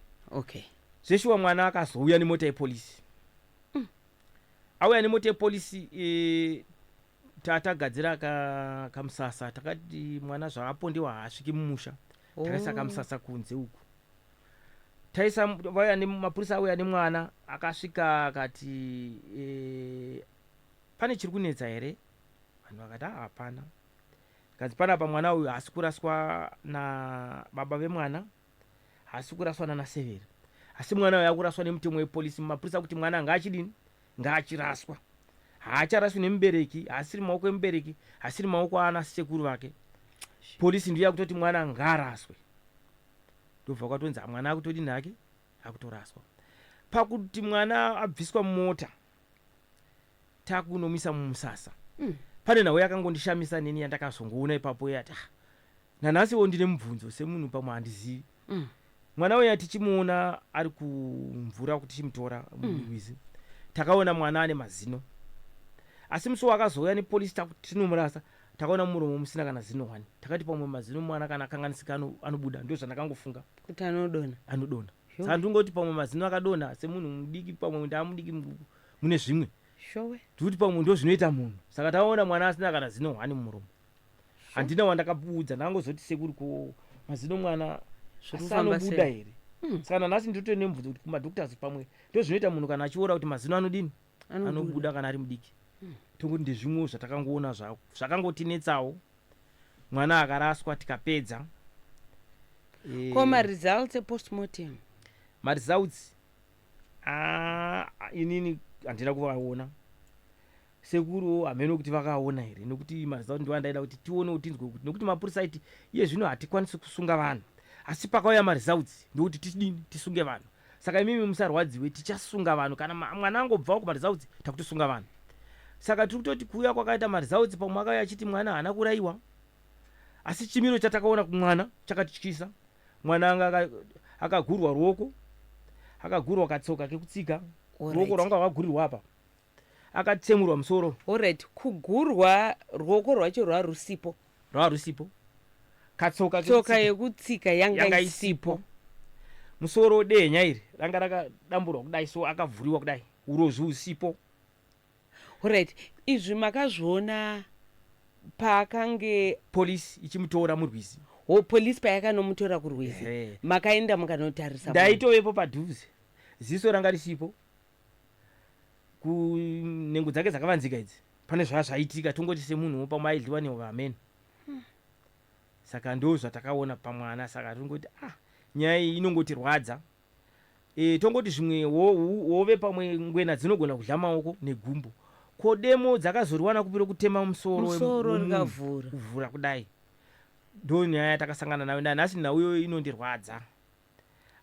Zveshuwa mwana akazouya nemota yepolisi. Auya nemota yepolisi, Tatagadzira kamusasa, takati mwana zvaapondewa haasviki mumusha. Takaisa kamusasa kunze uku. Taisa, vauya nemapurisa, auya nemwana. Akasvika akati, "Pane chiri kunetsa here?" Vanhu vakati, "Ah, hapana." Kanzi, "Panapa mwana uyu haasi kuraswa nababa vemwana, haasi kuraswa nanaseveri, asi mwana uyu akuraswa nemutemo wepolisi." Mapurisa kuti mwana ngaachidini? Ngaachiraswa. Haacharaswi nemubereki, haasiri maoko emubereki, haasiri maoko ana sekuru vake. Polisi ndiyo yakutoti mwana ngaaraswe. Ndobva kwatonzi mwana akutodini hake, akutoraswa. Pakuti mwana abviswa mumota, takunomisa mumusasa, pane nhau yakangondishamisa neni yandakazongoona ipapo, yati, ah, nanhasiwo ndine mubvunzo semunhu, pamwe handizivi. Mwana uya tichimuona ari kumvura, kuti tichimutora murwizi, takaona mwana ane mazino, asi musi wakazouya nepolisi tinomurasa, takaona muromo musina kana zino one. Takati pamwe mazino mwana kana akanganisika anobuda, ndo zvandakangofunga. Kuti anodonha. Anodonha. Saka ndingoti pamwe mazino akadonha semunhu mudiki, pamwe ndaamudiki mune zvimwe. Ndikuti pamwe ndo zvinoita munhu. Saka taona mwana asina kana zino one mumuromo. Handina wandakabuudza, ndangozoti, "Sekuru, ko mazino mwana Zviri asi kufamba anobuda sei? here?" Saka nanhasi ndinotori nemubvunzo kuti kumadoctors pamwe ndo zvinoita munhu kana achiora kuti mazino anodini? Anobuda. Anobuda kana ari mudiki. Tongoti ndezvimwewo zvatakangoona zvakangotinetsawo. Mwana akaraswa, tikapedza. Ko maresults epostmortem? Maresults, ah, inini handina kuvaona. Sekuruwo hameno kuti vakaona here, nekuti maresults ndo andaida kuti tione, tinzwe kuti, nekuti mapurisa aiti iye zvino hatikwanisi kusunga vanhu, asi pakauya maresults ndokuti tidini, tisunge vanhu. Saka imimi musarwadziwe, tichasunga vanhu kana mwana angobvawo kumaresults, takutosunga vanhu. Saka tiri kutoti kuuya kwakaita maresults, pamwe akauya achiti mwana haana kurayiwa, asi chimiro chatakaona kumwana chakatityisa. Mwana anga akagurwa ruoko, akagurwa katsoka kekutsika, ruoko rwanga rwakagurirwa apa, akatsemurwa musoro. Alright, kugurwa ruoko rwacho rwarusipo? Rwava rusipo, katsoka Tsoka kekutsika yekutsika yanga yanga isipo. isipo. Musoro, dehenya iri ranga rakadamburwa kudai, so akavhuriwa kudai, urozvi usipo. Alright, izvi makazviona paakange Polisi ichimutora murwizi. Ho, polisi payakanomutora kurwizi? Ehe. Makaenda mukanotarisa munhu? Ndaitovepo padhuze. Ziso ranga risipo, kunhengo dzake dzakavanzika idzi pane zvaa zvaitika. Tongoti semunhuwo pamwe aidliwa nehove, amene. Saka ndo zvatakaona pamwana. Saka tongoti, ah, nyaya iyi inongotirwadza. Tongoti zvimwe hove, pamwe ngwena dzinogona kudya maoko negumbo. Ko demo dzakazoriwana kupi rokutema musoro Musoro wemunhu? Rikavhura. Kuvhura kudai. Ndo nyaya yatakasangana nayo nanhasi. Nhau iyoyo inondirwadza.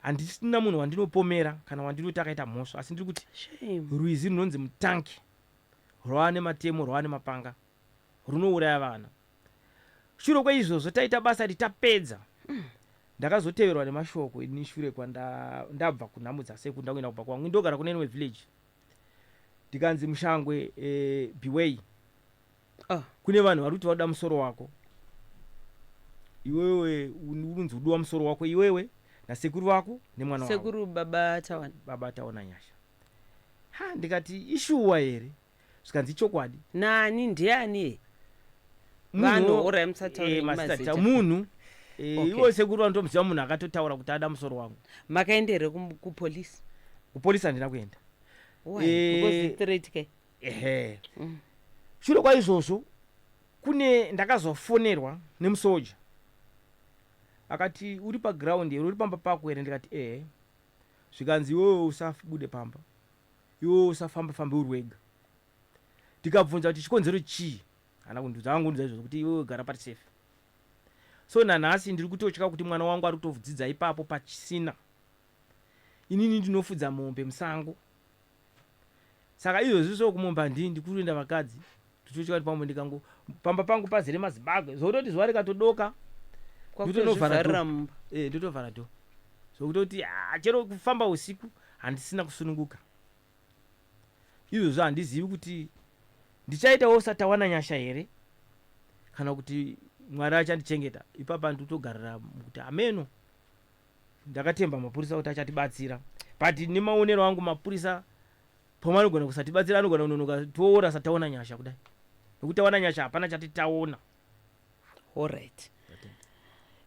Handisina munhu wandinopomera kana wandinoti akaita mhosva, asi ndiri kuti Shame. rwizi runonzi Mutanki rwava nematemo, rwava nemapanga, runouraya vana. Shure kweizvozvo, taita basa ritapedza, ndakazoteverwa nemashoko ini shure kwandabva kunhamo dzasekuru, ndakuenda kubva kwangu, ndogara kune rimwe village. Ndikanzi, "Mushangwe, beway, kune vanhu vari kuti vakuda musoro wako iwewe. Unonzi udiwa musoro wako iwewe nasekuru vako nemwana wako." Sekuru baba Tawana? Baba Taona Nyasha. Ha, ndikati, "Ishuwa here?" Zvikanzi, "Chokwadi." Nani, ndiani vanhu? Orai, musataure Mazita. mazita. Munhu ivo sekuru vanotomuziva munhu akatotaura kuti ada musoro wangu. Makaenda here kupolisi? Kupolisi handina kuenda. Why? Because threat ke. Ehe. Shure kwaizvozvo kune ndakazofonerwa nemusoja, akati, "Uri paground here? Uri pamba pako here?" Ndikati, "Ehe." Zvikanzi, "Iwewe usabude pamba, iwewe usafamba fambe uri wega." Ndikabvunza kuti chikonzero chii, hana kundiudza. Akangondiudza izvozvo kuti, "Iwewe gara pari safe." So nanhasi ndiri kutotya kuti mwana wangu ari kutodzidza ipapo pachisina. Inini ndinofudza mombe musango, saka izvozvi so kumombe handindi, kutoenda vakadzi. Ndichotya kuti pamwe ndikango pamba pangu pazere mazibagwe, zvokutoti zuva rikatodoka ndotonovhara Kwakutozvivharira door. mumba. Ndotovhara door, zvokutoti, ah, chero kufamba usiku handisina kusununguka. Izvozvo handizivi kuti ndichaitawo saTawana Nyasha here kana kuti Mwari achandichengeta. Ipapa ndikutogarira kuti ameno. Ndakatemba mapurisa kuti achatibatsira, but nemaonero angu mapurisa pamwe anogona kusatibatsira, anogona kunonoka, toora saTaona Nyasha kudai. Nekuti Tawana Nyasha hapana chati taona. Allright.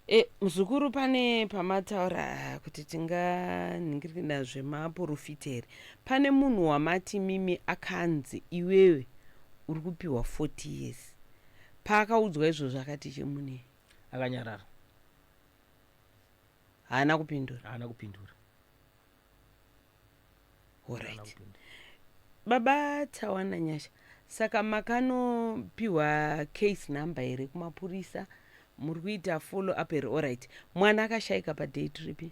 E, muzukuru, pane pamataura kuti tinganhingirina zvemaprofita here? Pane munhu wamati mimi akanzi iwewe uri kupiwa 40 years. Paakaudzwa izvozvo akati chemune? Akanyarara. Haana kupindura? Haana kupindura. Allright, baba Tawana Nyasha, saka makanopiwa case number here kumapurisa? Muri kuita follow up here? Allright, mwana akashayika padate ripi?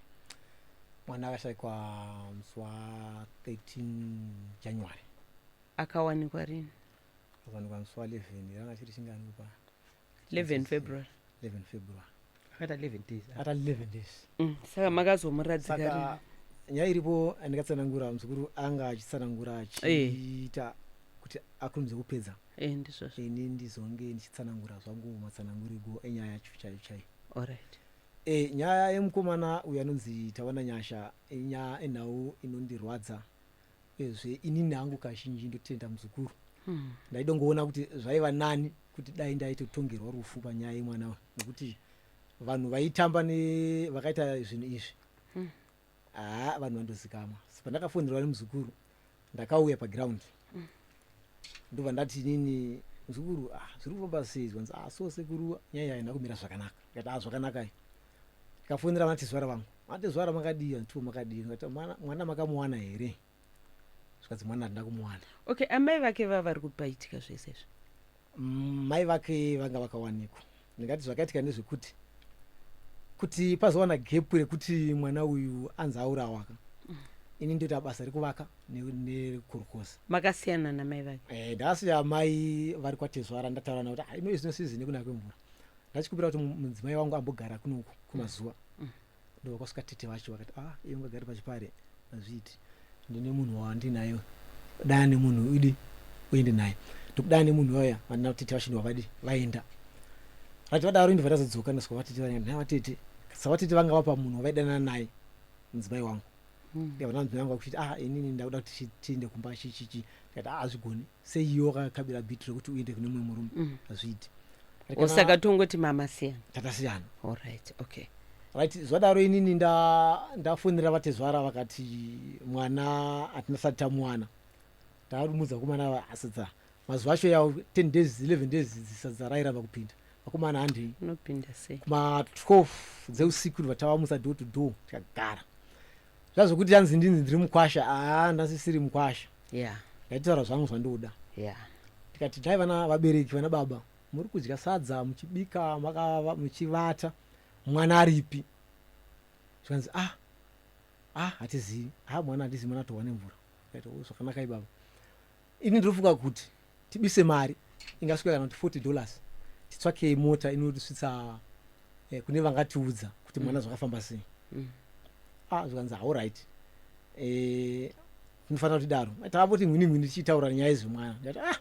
Mwana akashayikwa musi wa13 January. Akawanikwa rini? Akawanikwa musi wa11. Ranga chiri chingani kupa? 11 February. 11 February. Akaita 11 days. Akaita 11 days. Saka makazomuradzika rini? Saka nyaya iripo, andikatsanangura, muzukuru anga achitsanangura achiita kuti akurumidze kupedza. E, ndizvozvo. Ini ndizonge ndichitsanangura zvangu matsananguriro enyaya yacho chaiyo chaiyo. Allright. Nyaya yemukomana uyu anonzi Tawana Nyasha inyaya enhau inondirwadza. Uyezve inini hangu kazhinji ndotenda muzukuru. Ndaidongoona kuti zvaiva nani kuti dai ndaitotongerwa rufu panyaya yemwana uyu, nekuti vanhu vaitamba nevakaita zvinhu izvi, haa, vanhu vandozikamwa. Pandakafonderwa nemuzukuru, ndakauya paground, ndobva ndati inini, "Muzukuru, ah, zviri kufamba sei?" Zvanzi, "Ah, so sekuru, nyaya haina kumira zvakanaka." Ndikati, "Ah, zvakanaka." Ndikafonera vanatezvara vangu. "Vanatezvara, makadii?" "Antiwo makadii?" Ndikati, "Mwana makamuwana here?" Zvikanzi, "Mwana handina kumuwana." Okay, amai vake vava vari kupaitika zvese izvi? Mai vake vanga vakawanikwa. Ndingati zvakaitika ndezvekuti kuti pazowana gap rekuti mwana uyu anzi aurawa ka, ini ndoita basa rekuvaka nekurukosa. Makasiyana namai vake? Ndakasiya mai vari kwatezvara. Ndataura navo kuti, "Ah, ino izino season yekunaya kwemvura, ndachikumbira kuti mudzimai wangu ambogara kunoku kumazuva." Ndo vakasvika tete vacho vakati, "Ah, iwe ungagare pachipare, hazviiti. Ndine munhu wandinayo, dana nemunhu idi uende naye." Ndokudana nemunhu waya vandina tete vacho, ndovavadi vaenda. Rati vadaro, ndobva ndazodzoka, ndasvika vatete vaenda vatete. Savatete vanga vapa munhu wavaidanana naye mudzimai wangu. Ndikabva mudzimai wangu akuchiti, "Ah, inini ndakuda kuti tiende kumba chichichi." Ndikati, "Ah, hazvigoni. Seiyo wakakabira bhiti rekuti uende kune mumwe murume? Hazviiti." O, saka tongoti mamasiyana? Tatasiyana. Allright, okay. Right, zvadaro inini ndafonera vatezvara, vakati mwana hatina sati tamuwana. Tarimudza vakomana asadza mazuva acho yawo 10 days, 11 days, sadza rairamba kupinda. Vakomana, handei. Unopinda sei? Kuma12 dzeusiku ndobva tavamutsa, door to door, tikagara. Zvazvokuti anzi ndinzi ndiri mukwasha, aa, ndasisiri mukwasha. Ndaitaura zvangu zvandoda. Tikati, "Dai vana vabereki, vana baba, muri kudya sadza muchibika, muchivata, mwana aripi?" Zvikanzi, "Ah, ah, hatizivi. Ah, mwana hatizivi, mwana atorwa nemvura." Ndikati, "Oh, zvakanaka ibaba. Ini ndinofunga kuti tibise mari ingasvika kana kuti $40, titsvake mota inotisvitsa kune vangatiudza kuti mwana zvakafamba sei." Ah, zvikanzi, "Allright, tinofanira kutidaro." Takamboti mwini mwini tichitaura nyaya yezvemwana. Ndikati, "Ah,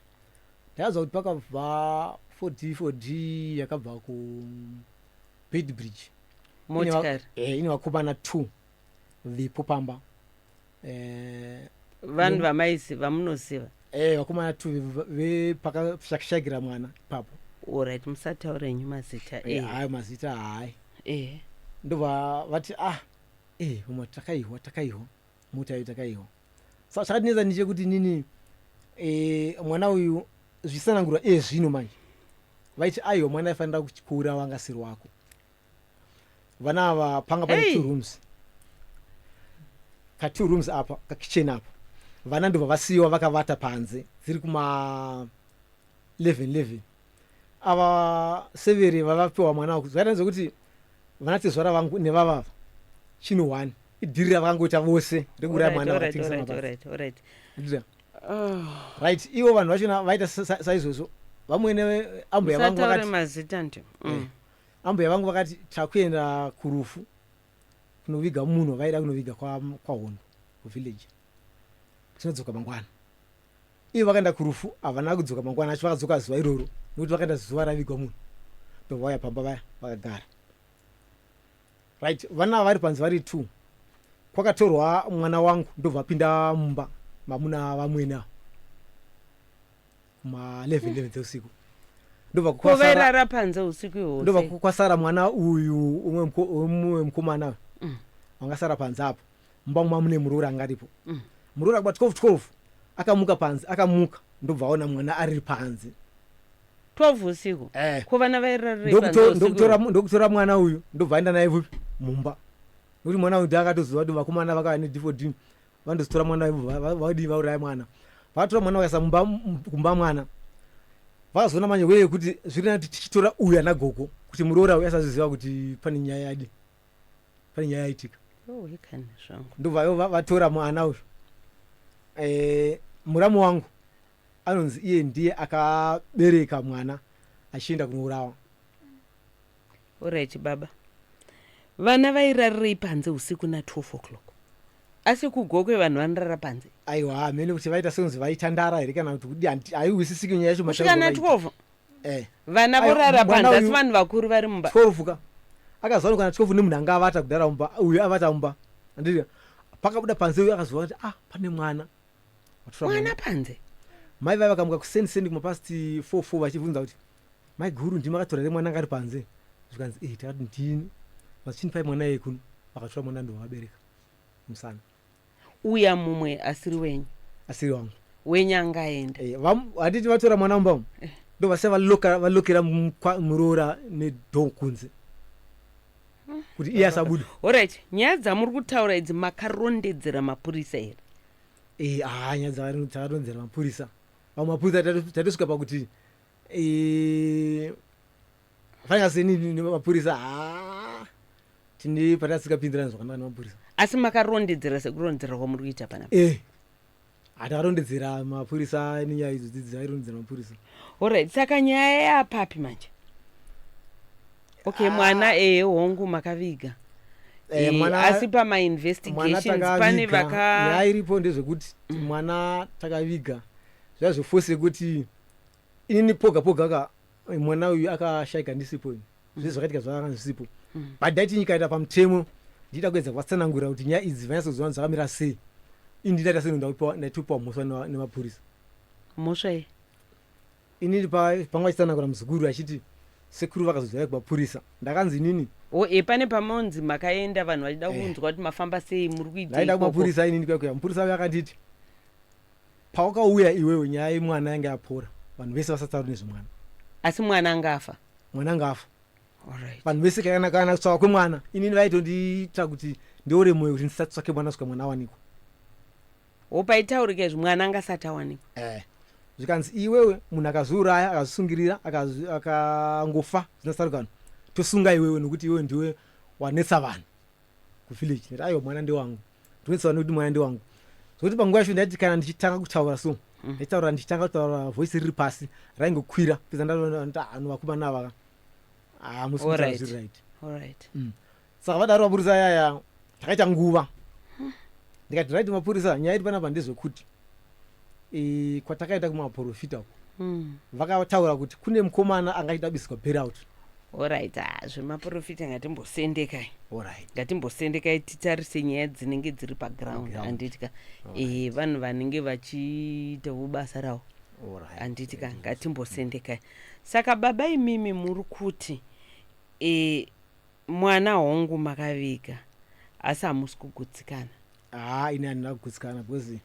ndakazwa kuti pakabva 4D 4D yakabva ku Beitbridge." Motikari? Ine vakomana two vipo pamba. Vanhu vamaiziva, vamunoziva? Vakomana two vepakashakira mwana ipapo. Allright, musataura henyu mazita. Hayi, mazita hayi. Ndobva vati, "Ah, vamwe takaiwa, takaiwa mota iyo, takaiwa." Saka chakatinetsa ndechekuti nini, mwana uyu zvichisanangurwa iye zvino manje, vaiti aiwa, mwana aifanira kuura wanga asiri wako. Vana ava panga pane Hey! two rooms, ka two rooms apa, kakitchen apa. Vana ndobva vasiyiwa vakavata panze, dziri kuma 11 11. Ava severe vavapiwa mwana wako. Zvakaita zvekuti vana tezvara vangu nevavava chinhu one, idhiri ravakangoita vose rekuuraya mwana, vakatengesa mabasa. Alright. Ndizvo. Oh. Right, ivo vanhu vachona vaita saizvozvo. Vamwene ambuya vangu Musataure vakati mazita nti. Ambuya vangu vakati, "Takuenda kurufu kunoviga munhu wavaida kunoviga kwaHondo kuvillage, tinodzoka mangwana." Ivo vakaenda kurufu, havana kudzoka mangwana acho, vakadzoka zuva iroro, nekuti vakaenda zuva ravigwa munhu. Ndobva vauya pamba vaya, vakagara. Right, vana vari panze vari two. Kwakatorwa mwana wangu, ndobva apinda mumba mamuna vamwene ava. Kuma 11 11 dzeusiku ndobva Ko kwasara vairara panze usiku ihwo ndobva sei? kwasara mwana uyu umwe umwe mukomana wangasara panze apo mumba muma mune muroora anga aripo. Muroora kuba 12 12 akamuka panze, akamuka ndobva aona mwana ari panze. 12 usiku? Eh. Ko vana vairarire panze usiku? Ndokutora mwana uyu, ndobva aenda naye vupi? Mumba, nokuti mwana uyu ndiakatoziva kuti vakomana vakauya nedifodini, vandozitora mwana uyu, vadii, vauraya mwana. Vatora mwana vakaisa mumba, kumba mwana. Vakazoona manje weye kuti zviri nani kuti tichitora uyu ana gogo, kuti muroora uyu asaziziva kuti pane nyaya yadi, pane nyaya yaitika. Oh, ikani zvangu. Ndobva ivo vatora mwana uyu. Muramu wangu anonzi iye ndiye akabereka mwana achienda kunourawa. Alright baba, vana vairarirei panze usiku na12 o'clock? Asi kuGokwe vanhu vanorara panze? Aiwa, hamene kuti vaita sekunzi vaitandara here kana kuti kudi, haiwisisiki nyaya yacho. Kusvika matauriro na12 vaita. Vana Aiwa, vorara mwana panze, asi vanhu vakuru vari mumba? 12 ka, akazoona kana 12 nemunhu anga avata kudhara mumba, uyu avata mumba, handiti? Pakabuda panze uyu akazoona kuti, ah, pane mwana. Vatora mwana panze. Mai vai vakamuka kuseni seni kumapast 4 4 vachibvunza kuti, "Mai guru, ndimi makatora here mwana anga ari panze?" Zvikanzi, "Eh, takati ndini vachinipai mwana iye kuno." Vakatora mwana, ndo vakabereka musana. Uya mumwe asiri wenyu? Asiri wangu. Wenyu angaenda? Eh, handiti vatora mwana mumba umu, ndo vasiya valokera muroora nedoor kunze kuti iye asabuda. Alright, nyaya dzamuri kutaura idzi makarondedzera mapurisa here? Eh, ah, nyaya dzakarondedzera mapurisa, vamwe mapurisa tatosvika pakuti fanira seni nemapurisa, ha, tine patasikapindirana zvakanaka nemapurisa. Asi makarondedzera sekurondedzera kwamuri kuita panapa? Eh, hatakarondedzera mapurisa nenyaya idzo dzairondedzera mapurisa. Alright, saka nyaya yapapi manje? Okay, mwana, ehe, hongu, makaviga. Eh, Asi mwana pamainvestigations pane takaviga. vaka Nyaya iripo ndezvekuti mwana takaviga zviya zveforce yekuti inini poga poga ka mwana uyu akashaika ndisipo ini. Zvese zvakaitika zvakanga zvisipo, but ndaiti nyikaita pamutemo, ndiida kuedza kuvatsanangurira kuti nyaya idzi vanyatsoziva dzakamira sei. Ini ndindaita seno ndaitopiwa mhosva nemapurisa. Mhosva ye? Inini panga vachitsanangura muzukuru achiti sekuru vakazodzvaya kumapurisa, ndakanzi inini O, e, pane pamonzi makaenda vanhu vachida kunzwa kuti mafamba sei, muri kuitei Ndaenda ikoko. kumapurisa inini kuya. Mupurisa uyo akanditi, "Pawakauya iwewe, nyaya yemwana yanga yapora, vanhu vese vasatauri nezvemwana." Asi mwana angafa? Mwana angafa. Alright. Vanhu vese kana kutsvaka kwemwana, inini vaitondiita kuti ndiore mwoyo kuti ndisatsvake mwana kusvika mwana awanikwa. O, paitaurika izvi mwana angasati awanikwa? Eh. Zvikanzi, "Iwewe, munhu akazviuraya, akazvisungirira, akangofa zvisina sarukano, tosunga iwewe nokuti iwewe ndiwe wanetsa vanhu kuvillage." Ndati, "Aiwa, mwana ndewangu, ndonetsa vanhu nekuti mwana ndewangu." Zvokuti panguva yacho ndaiti kana ndichitanga kutaura so, ndichitaura, ndichitanga kutaura, voice riri pasi raingokwira, pedza ndati, "Vakomana ava hamusi kutaura zviri right." Alright. Saka vadaro mapurisa ayaya, takaita nguva. Ndikati, "Right mapurisa, nyaya iri panapa ndezvekuti kwatakaenda kumaprofita uko, vakataura kuti kune mukomana angaita biswa bailout." Alright, ah, zvemaprofita ngatimbosendekai. Alright. Ngatimbosendekai titarise nyaya dzinenge dziri paground. Paground. Handiti ka? Vanhu vanenge vachiitawo basa ravo. Alright. Handiti ka? Ngatimbosendekai. Saka baba, imimi muri kuti mwana hongu makaviga, asi hamusi kugutsikana? Haa, ini handina kugutsikana because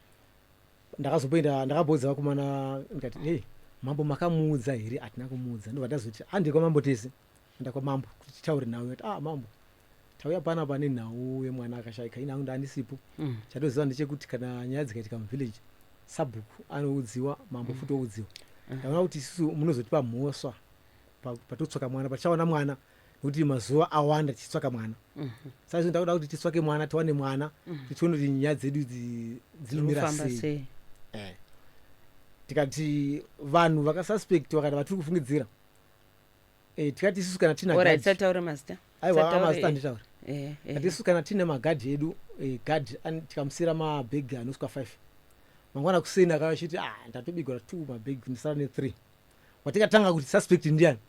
ndakazomboenda, ndakambodza vakomana ndikati, "Hei mambo, makamuudza here?" "Hatina kumuudza." Ndobva ndazoti, "Handei kwamambo tese." Enda kwamambo kuti titaure nhau. Ati, "Ah mambo, tauya panapa nenhau yemwana akashaika. Ini hangu ndandisipo. Chatoziva ndechekuti kana nyaya dzikaitika muvillage, sabhuku anoudziwa, mambo futi oudziwa. Ndaona kuti isusu munozotipa mhosva patotsvaka mwana, patichawana mwana, nekuti mazuva awanda tichitsvaka mwana. Saka izvo ndakuda kuti titsvake mwana, tiwane mwana, tichione kuti nyaya dzedu idzi dzinomira Kufamba sei." sei? Eh. Tikati vanhu vakasuspect, vakati vatiri kufungidzira, tikati isusu kana tina Alright, gadhi sataure mazita. Aiwa, Sataure, amazita handitauri. Kati isusu kana tine magadhi edu, gadhi tikamusiyira mabhegi anosvika 5, mangwana kuseni akauya achiti, "Ah, ndatobigwa 2 mabhegi, ndisara ne3." Watikatanga kuti suspect ndiani?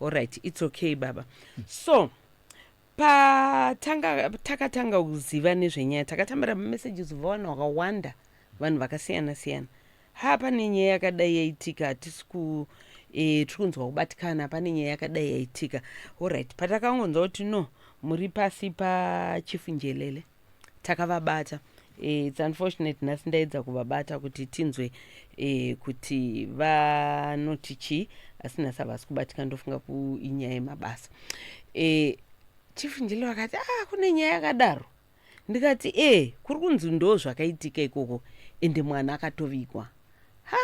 Alright, it's okay baba. So patanga takatanga kuziva nezvenyaya, takatambira mamessages kubva vanhu vakawanda, vanhu vakasiyana siyana. Ha, pane nyaya yakadai yaitika, hatisi ku tiri kunzwa kubatikana, pane nyaya yakadai yaitika. Alright, patakangonzwa kuti no, muri pasi paChief Njelele, takavabata. It's unfortunate nhasi ndaedza kuvabata kuti tinzwe kuti vanoti chii, asi nhasi havasi kubatika. Ndofunga kuinyaya yemabasa. Chief Njelele vakati, "Ah, kune nyaya yakadaro?" Ndikati, "E, kuri kunzi ndo zvakaitika ikoko, ende mwana akatovigwa." Ha,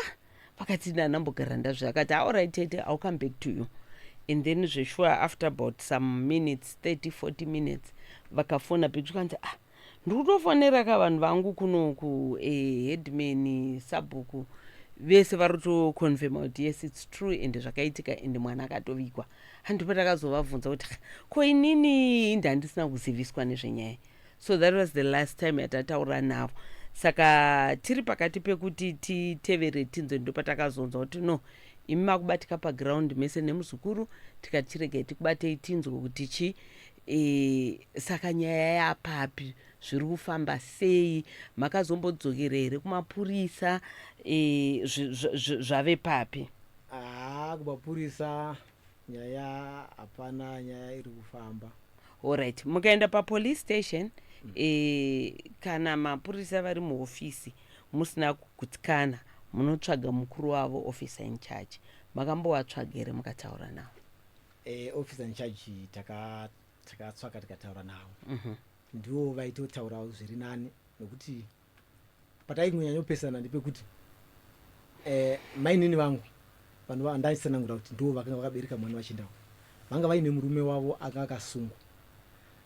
vakati, "Ndanambogara ndazvo." Akati, "Alright tete, I'll come back to you." And then zvesure, after about some minutes, 30 40 minutes, vakafona back, zvikanzi, "Ah, ndiri kutofonera ka vanhu vangu kunoku, headman, sabhuku, vese vari kutoconfirma kuti yes, it's true, ende zvakaitika, ende mwana akatovigwa." Handipo takazovabvunza kuti, "Ko inini ndandisina kuziviswa nezvenyaya?" So that was the last time yatataura navo. Saka tiri pakati pekuti titevere tinzwe, ndo patakazonzwa kuti no, imi makubatika paground mese nemuzukuru. Tikati chiregai tikubatei tinzwe kuti chi saka nyaya yapapi, zviri kufamba sei, makazombodzokera here kumapurisa, zvave papi? Haa, kumapurisa nyaya hapana, nyaya iri kufamba. Alright, mukaenda papolice station, kana mapurisa vari muhofisi musina kugutsikana, munotsvaga mukuru wavo, officer in charge. Makambovatsvaga here mukataura navo? Officer in charge takatsvaka, tikataura navo. Ndivo vaitotaurawo zviri nani, nokuti pataingonyanyopesana ndepekuti mainini vangu, vanhu vandaisanangura kuti ndivo vakanga vakabereka mwana vachindawo, vanga vaine murume wavo anga akasungwa.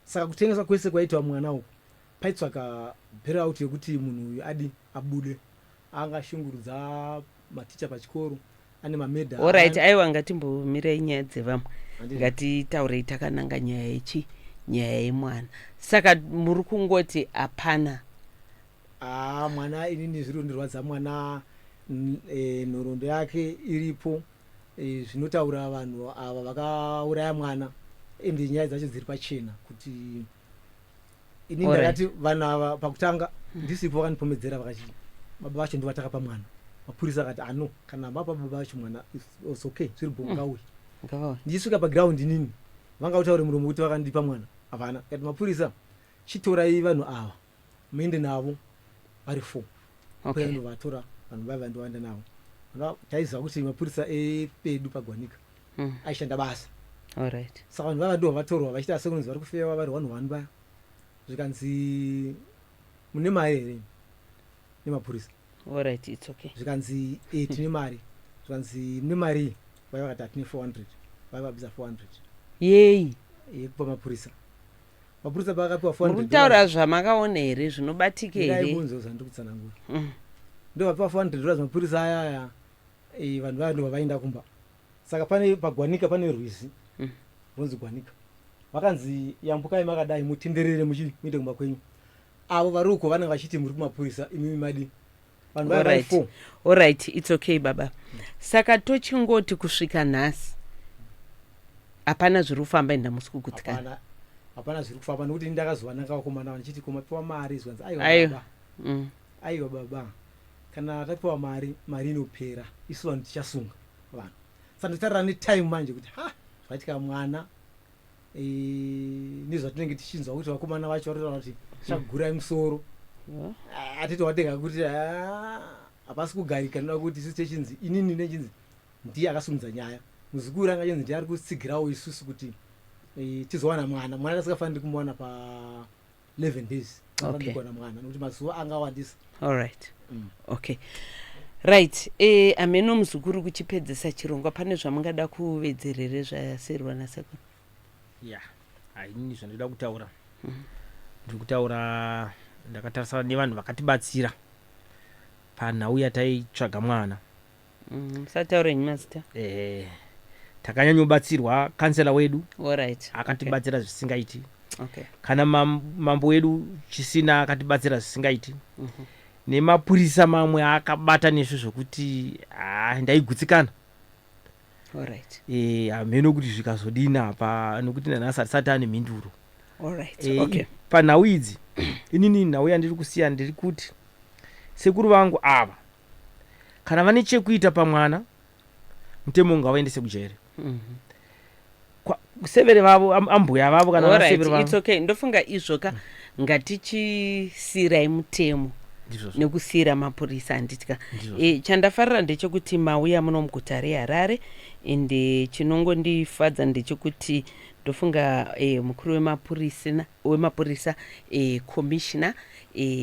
Saka kutengeswa kwese kwaitwa mwana uku, paitsvaka bailout yekuti munhu uyu adi abude. Angashungurudza maticha pachikoro, ane mamedha. Alright, aiwa, ngatimbomirai nyaya dzevamwe. Ngatitaurei takananga nyaya yechi nyaya yemwana. Saka muri kungoti hapana? Aa, mwana inini zviri kundirwadza. Mwana nhoroondo yake iripo, zvinotaura vanhu ava vakauraya mwana, ende nyaya dzacho dziri pachena kuti ini ndakati vanhu ava pakutanga ndisipo vakandipomedzera, vakati baba vacho ndo vatakapa mwana. Mapurisa akati, "Ano, kana mapa baba vacho mwana, it's okay, zviri bho, ngauye." Ngavawe. Ndichisvika paground inini, vanga kutaure muromo kuti vakandipa mwana havana. Kati, "Mapurisa, chitorai vanhu ava muende navo vari four." Ndovatora vanhu vaiva, ndovaenda navo. Taiziva kuti mapurisa epedu paGwanika aishanda basa. Saka vanhu vaiva ndo vatorwa vachiita sekunzi vari kufewa, vari one one vaya. Zvikanzi, "Mune mari here nemapurisa?" Alright, it's okay. Zvikanzi, "E, tine mari." Zvikanzi, "Mune mari?" Vaiva vakati, "Hatine 400." Vaiva vabvisa 400. Yei? Yekupa mapurisa. Mapurisa paakapiwa Muri 400 kutaura zvamakaona here, zvinobatika here? Ndaibvunzo zvandiri kutsanangura. Ndo vapiwa $400 mapurisa aya aya, vanhu vaya ndobva vaenda kumba. Saka pane paGwanika pane rwizi runzi Gwanika. Vakanzi, "Yambukai makadai, mutenderere muende kumba kwenyu." Avo vari uko vanenge vachiti muri kumapurisa, imimi madi vanhu vaya vari four. Alright, it's okay baba. Saka tochingoti kusvika nhasi hapana zviri kufamba, enda musi kugutsikana? Hapana, hapana zviri kufamba, nokuti ndakazowananga vakomana vandichiti, "Komapiwa mari?" Zvikanzi, "Aiwa Aiwa. baba, aiwa baba, kana tapiwa mari, mari inopera, isu vanhu tichasunga vanhu." Saka ndotarira netime manje kuti ha, zvaitika mwana, nezvatinenge tichinzwa kuti vakomana vacho varitaura kuti tichagurai musoro. Hatiti watenga kuti, ah, hapasi kugarika. Noda kuti isusu techinzi, inini nechinzi ndiye akasimudza nyaya, muzukuru anga chinzi ndiye ari kutsigirawo isusu kuti tizowana mwana. Mwana tisingafaniri kumuwana pa 11 days. Kuwana mwana nokuti mazuva anga awandisa. Alright. Okay, right, ameno muzukuru, kuchipedzesa chirongwa, pane zvamungada kuvedzerere zvasiyirwa nasekuru? Ya, hainini zvandoda kutaura, ndiri kutaura ndakatarisana nevanhu vakatibatsira panhau yataitsvaga mwana. Musataure henyu mazita. Takanyanyobatsirwa kansela wedu. Akatibatsira zvisingaiti. Kana mambo wedu Chisina akatibatsira zvisingaiti. Nemapurisa mamwe akabata nesu zvokuti ha, ndaigutsikana. Hameno kuti zvikazodini apa, nokuti nanhasi hatisati ane mhinduro. Panhau idzi, inini nhau yandiri kusiya, ndiri kuti sekuru vangu ava Kana vane chekuita pamwana, mutemo ngavaendese kujere. Severe vavo, ambuya vavo kana Alright, vasevere it's vavo. okay. Ndofunga izvoka, ngatichisiyirai mutemo Ndizvozvo. nekusiyira mapurisa, handitya? Ndizvozvo. Chandafarira ndechekuti mauya muno muguta reHarare, ende chinongondifadza ndechekuti ndofunga mukuru wemapurisa, commissioner,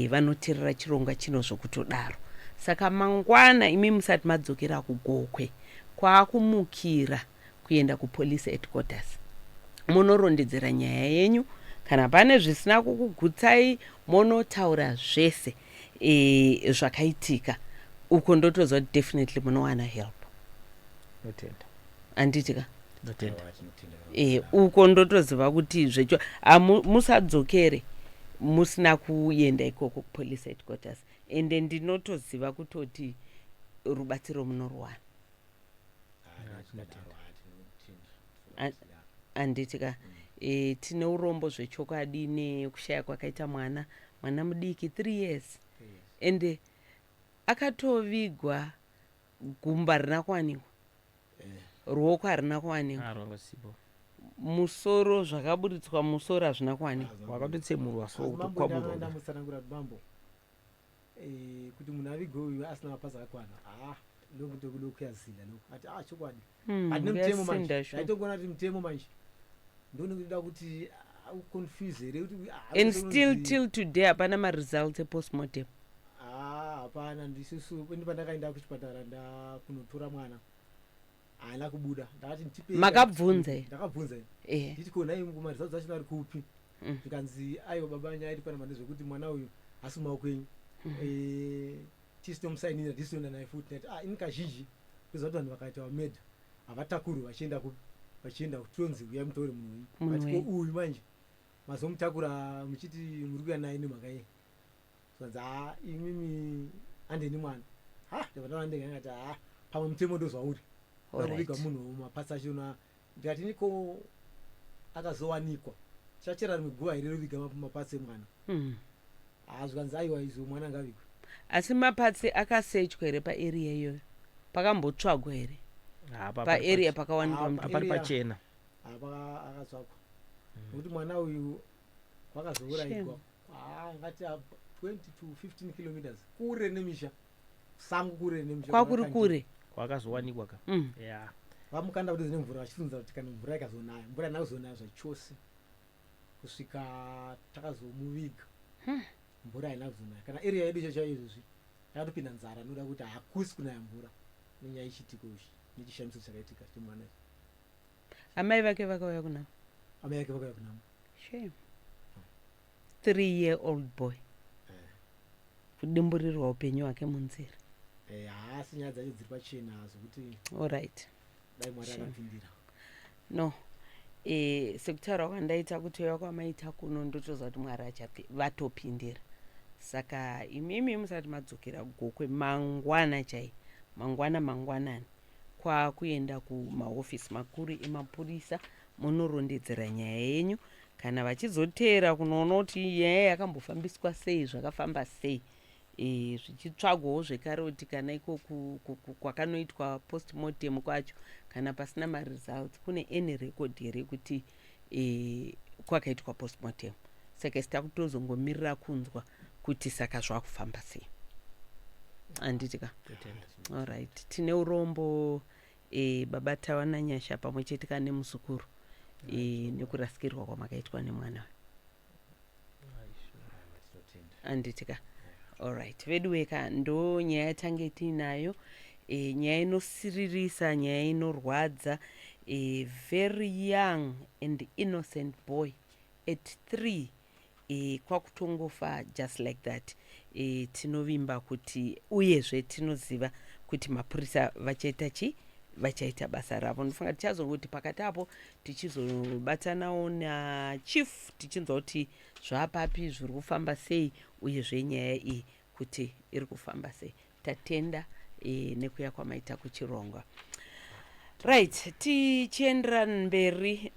vanoteerera chirongwa chino zvokutodaro. Saka mangwana imi musati madzokera kuGokwe, kwaakumukira kuenda kupolice headquarters, munorondedzera nyaya yenyu. Kana pane zvisina kukugutsai, monotaura zvese zvakaitika uko. Ndotoziva kuti definitely munowana help. Ndotenda. Handiti ka? Ndotenda. Uko ndotoziva kuti zvecho musadzokere musina kuenda ikoko kupolice headquarters, ende ndinotoziva kutoti rubatsiro munoruwana. Handiti ka? Tine urombo zvechokwadi nekushaya kwakaita mwana, mwana mudiki, 3 years, ende akatovigwa, gumba rina kuwanikwa, ruoko harina kuwanikwa. Ah, rwangosipo. Musoro, zvakaburitswa musoro hazvina kuwanikwa. Wakatotsemurwa so Mambo, kutokwaburwa. Ndamutsanangura kuti mambo, kuti munhu avigwe uyu asina mapazi akakwana, ha, ndokuyazila lokhu. Ati, "Ah, chokwadi." Hatine mutemo manje. Kuyasinda sure. Ndaitongona kuti mutemo manje ndonekuda kuti uconfuse here kuti And still till today hapana maresults epostmortem. Ah, hapana. Ndisusu ini pandakaenda kuchipatara ndakunotora mwana, haana kubuda. Ndakati ndipei. Makabvunza here? Ndakabvunza. Nditi, "Ko nhai, maresults acho ari kupi?" Zvikanzi, "Aiwa baba, nyaya iri panapa ndezvekuti mwana uyu hasi mumaoko enyu. Tisitomusainira, tisitoenda naye futi." Ndati, "Ah, ini kazhinji ndoziva kuti vanhu vakaita vamedha havatakurwi vachienda kupi, vachienda kutonzi uyai mutore munhu uyu." Munhu Ati, "Ko wenyu. uyu manje mazomutakura muchiti muri kuuya naye nemhaka yei?" Zvanzi, "Ha, imimi handeni mwana." Ha, ndabva ndaona ndega, ndikati, "Ha, pamwe mutemo ndozvauri kuviga munhu mapatsi achona." Ndikati, "Niko akazowanikwa, chachera rimwe guva here roviga mapatsi emwana?" Ha, zvikanzi, "Aiwa, izvo mwana ngavigwe." Asi mapatsi akasechwa here paarea iyoyo? Pakambotsvagwa here paarea pakawanikwa Ah, mutumbi? Apari Area. pachena. Apa akatsvakwa nokuti mwana uyu wakazourayigwa, ngati 20 to 15 kilometers kure nemisha, sango, kure nemisha. Kwakuri kure. Kwakazowanikwa ka. Ya. Vamukanda padhuze nemvura, vachifunza kuti kana mvura ikazonaya. Mvura haina kuzonaya zvachose kusvika takazomuviga. Mvura haina kuzonaya kana area yedu icho chaiyo. Izvozvi yakatopinda nzara noda kuti hakusi kunaya mvura nenyaya yechitiko ichi nechishamiso chakaitika chemwana ichi. Amai vake vakauya kunavo? Amai vake vakauya kunamo. Shame. 3 year old boy kudimburirwa upenyu hwake munzira. Haasi, nyaya dzacho dziri pachena zvokuti Allright. dai Mwari akapindira. No, sekutaura kwandaita kuti uya kwamaita kuno, ndotoziva kuti Mwari vatopindira. Saka imimi musati madzokera Gokwe mangwana chai, mangwana mangwanani, kwakuenda kumahofisi makuru emapurisa, munorondedzera nyaya yenyu. Kana vachizoteera kunoona kuti nyaya yakambofambiswa sei, zvakafamba sei, zvichitsvagwawo zvekare kuti kana iko kwakanoitwa postmortem kwacho, kana pasina maresults, kune any record here kuti kwakaitwa postmortem. Saka isi takutozongomirira kunzwa kuti saka zvakufamba sei, handiti ka? Allright, tine urombo, baba Tawana Nyasha pamwe chete ka nemuzukuru, nekurasikirwa kwamakaitwa nemwana uyu, handiti ka? Allright, vedu weka, ndo nyaya yatange tiinayo, nyaya inosiririsa, nyaya inorwadza. Very young and innocent boy at 3, kwakutongofa just like that. Tinovimba kuti, uyezve tinoziva kuti mapurisa vachaita chi vachaita basa ravo. Ndofunga tichazongoti pakati apo tichizobatanawo nachief, tichinzwa kuti zvapapi, zviri kufamba sei, uyezve nyaya iyi kuti iri kufamba sei. Tatenda nekuya kwamaita kuchirongwa. Right, tichiendera mberi.